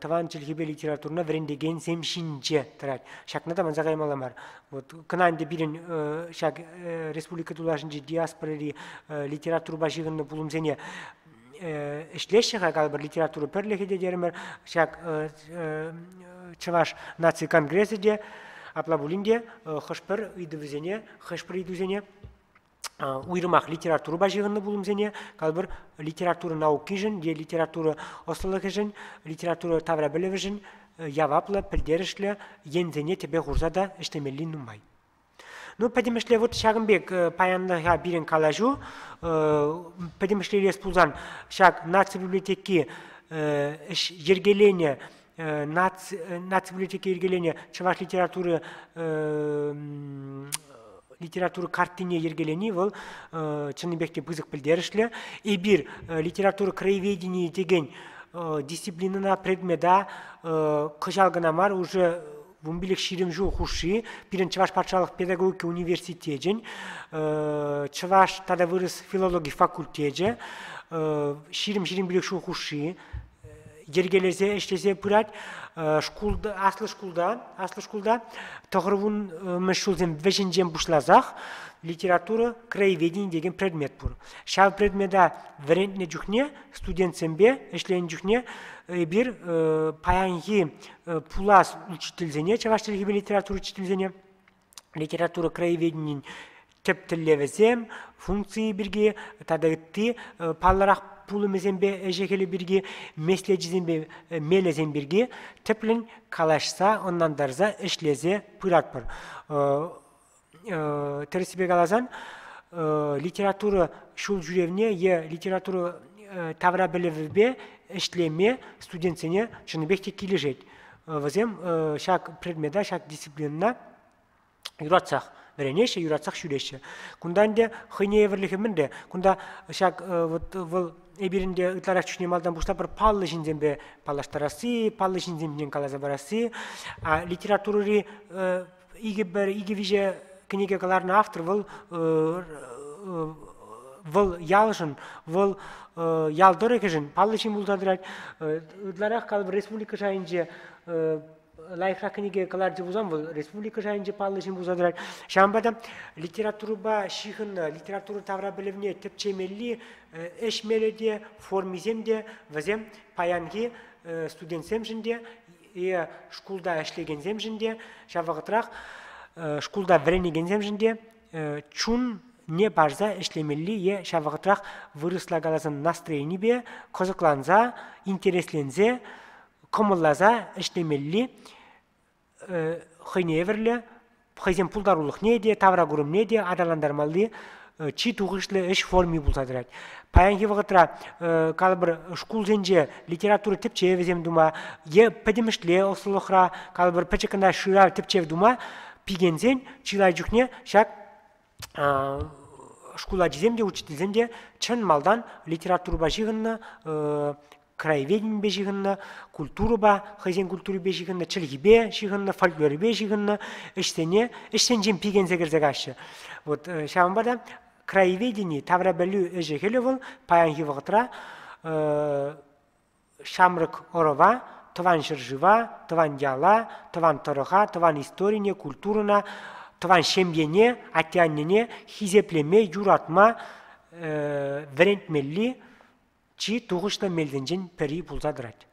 тӑван чӗлхепе литературӑна вӗрентекенсем ҫинче тӑрать. Ҫакна та манса каймалла мар. Вот кӑна ӗнтӗ пирӗн ҫак республика тулашӗнчи диаспорӑри литературӑпа ҫыхӑннӑ пулӑмсене ӗҫлеҫҫӗ-ха, калӑпӑр, литература пӗрлӗхӗ те терӗмӗр, ҫак Чӑваш наци конгресӗ те, апла пулин те хӑш-пӗр ыйтӑвӗсене, хӑш-пӗр ыйтусене уйрӑмах литературӑпа ҫыхӑннӑ пулӑмсене, калӑпӑр, литература наукишӗн е литература ӑслӑлӑхӗшӗн, литература таврапӗлӗвӗшӗн яваплӑ, пӗлтерӗшлӗ енсене тӗпе хурса та ӗҫлемелли нумай. Ну, пӗтӗмӗшле вот ҫакӑн пек паянлӑха пирӗн калаҫу. Пӗтӗмӗшле илес пулсан, ҫак наци библиотеки ӗҫ йӗркеленӗ наци, наци библиотеки йӗркеленӗ чӑваш литература литература карттине йӗркелени вӑл чӑннипех те пысӑк пӗлтерӗшлӗ. Эпир литература краеведенийӗ текен дисциплинӑна, предмета кӑҫал кӑна мар, уже 15-20 ҫул хушши пирӗн Чӑваш патшалӑх педагогика университечӗн чӑваш тата вырӑс филологи факультечӗ 20-25 ҫул хушши йӗркелесе ӗҫлесе пырать. Шкулта, аслӑ шкулта, аслӑ шкулта 90-мӗш ҫулсем вӗҫӗнчен пуҫласах литература краеведени текен предмет пур. Ҫав предмета вӗрентнӗ чухне студентсемпе ӗҫленӗ чухне эпир паянхи пулас учительсене, чӑваш чӗлхипе литература учительсене, литература краеведенин тӗп тӗллевӗсем, функцийӗ пирки тата ытти паллӑрах пулӑмӗсемпе ӗҫӗ-хӗлӗ пирки, меслечӗсемпе мелӗсем пирки тӗплӗн калаҫса, ӑнлантарса ӗҫлесе пыратпӑр. Тӗрӗссипе каласан, литература ҫул ҫӳревне е литература таврапӗлӗвӗпе ӗҫлеме студентсене чӑннипех те килӗшет. Вӗсем ҫак предмета, ҫак дисциплинӑна юратсах вӗренеҫҫӗ, юратсах ҫӳреҫҫӗ. Кунта ӗнтӗ хӑйне евӗрлӗхӗ мӗнре? Кунта ҫак вот вӑл эпир ӗнтӗ ытларах чухне малтан пуҫлапӑр паллӑ ҫынсемпе паллаштарасси, паллӑ ҫынсем ҫинчен каласа парасси. А литературӑри икӗ пӗр икӗ-виҫӗ кӗнеке кӑларнӑ автор вӑл вӑл ялшӑн, вӑл ял тӑрӑхӗшӗн паллӑ ҫын пулса тӑрать. Ытларах калӑпӑр республика шайӗнче лайӑхрах кӗнеке кӑларчӗ пулсан вӑл республика шайӗнче паллӑ ҫын пулса тӑрать. Ҫавӑнпа та литературӑпа ҫыхӑннӑ литература таврапӗлӗвне тӗпчемелли ӗҫ мелӗ те, формисем те вӗсем паянхи студентсемшӗн те е шкулта ӗҫлекенсемшӗн те, ҫав вӑхӑтрах шкулта вӗренекенсемшӗн те чунне парса ӗҫлемелли е ҫав вӑхӑтрах вырӑсла каласан настроенипе кӑсӑкланса, интересленсе, кӑмӑлласа ӗҫлемелли хӑйне евӗрлӗ хӑйсен пултарулӑхне те, тавракурӑмне те аталантармалли. чи тухӑҫлӑ ӗҫ форми пулса тӑрать. Паянхи вӑхӑтра, калӑпӑр, шкулсенче литература тӗпчевӗсем тума е пӗтӗмӗшле ӑслӑлӑхра, калӑпӑр, пӗчӗк кӑна шырав тӗпчев тума пикенсен чылай чухне ҫак шкул ачисем те, учительсем те чӑн малтан литературӑпа ҫыхӑннӑ, краеведенипе ҫыхӑннӑ, культурӑпа, хӑйсен культурипе ҫыхӑннӑ, чӗлхипе ҫыхӑннӑ, фольклорӗпе ҫыхӑннӑ ӗҫсене ӗҫсенчен пикенсе кӗрсе каҫҫӗ. Вот ҫавӑнпа та краеведени, таврапӗлӳ ӗҫӗ-хӗлӗ вӑл паянхи вӑхӑтра ҫамрӑк ӑрӑва, тӑван ҫӗршыва, тӑван яла, тӑван тӑрӑха, тӑван историне, культурӑна, тӑван ҫемьене, атте-аннене хисеплеме, юратма вӗрентмелли чи тухӑҫлӑ мелсенчен пӗри пулса тӑрать.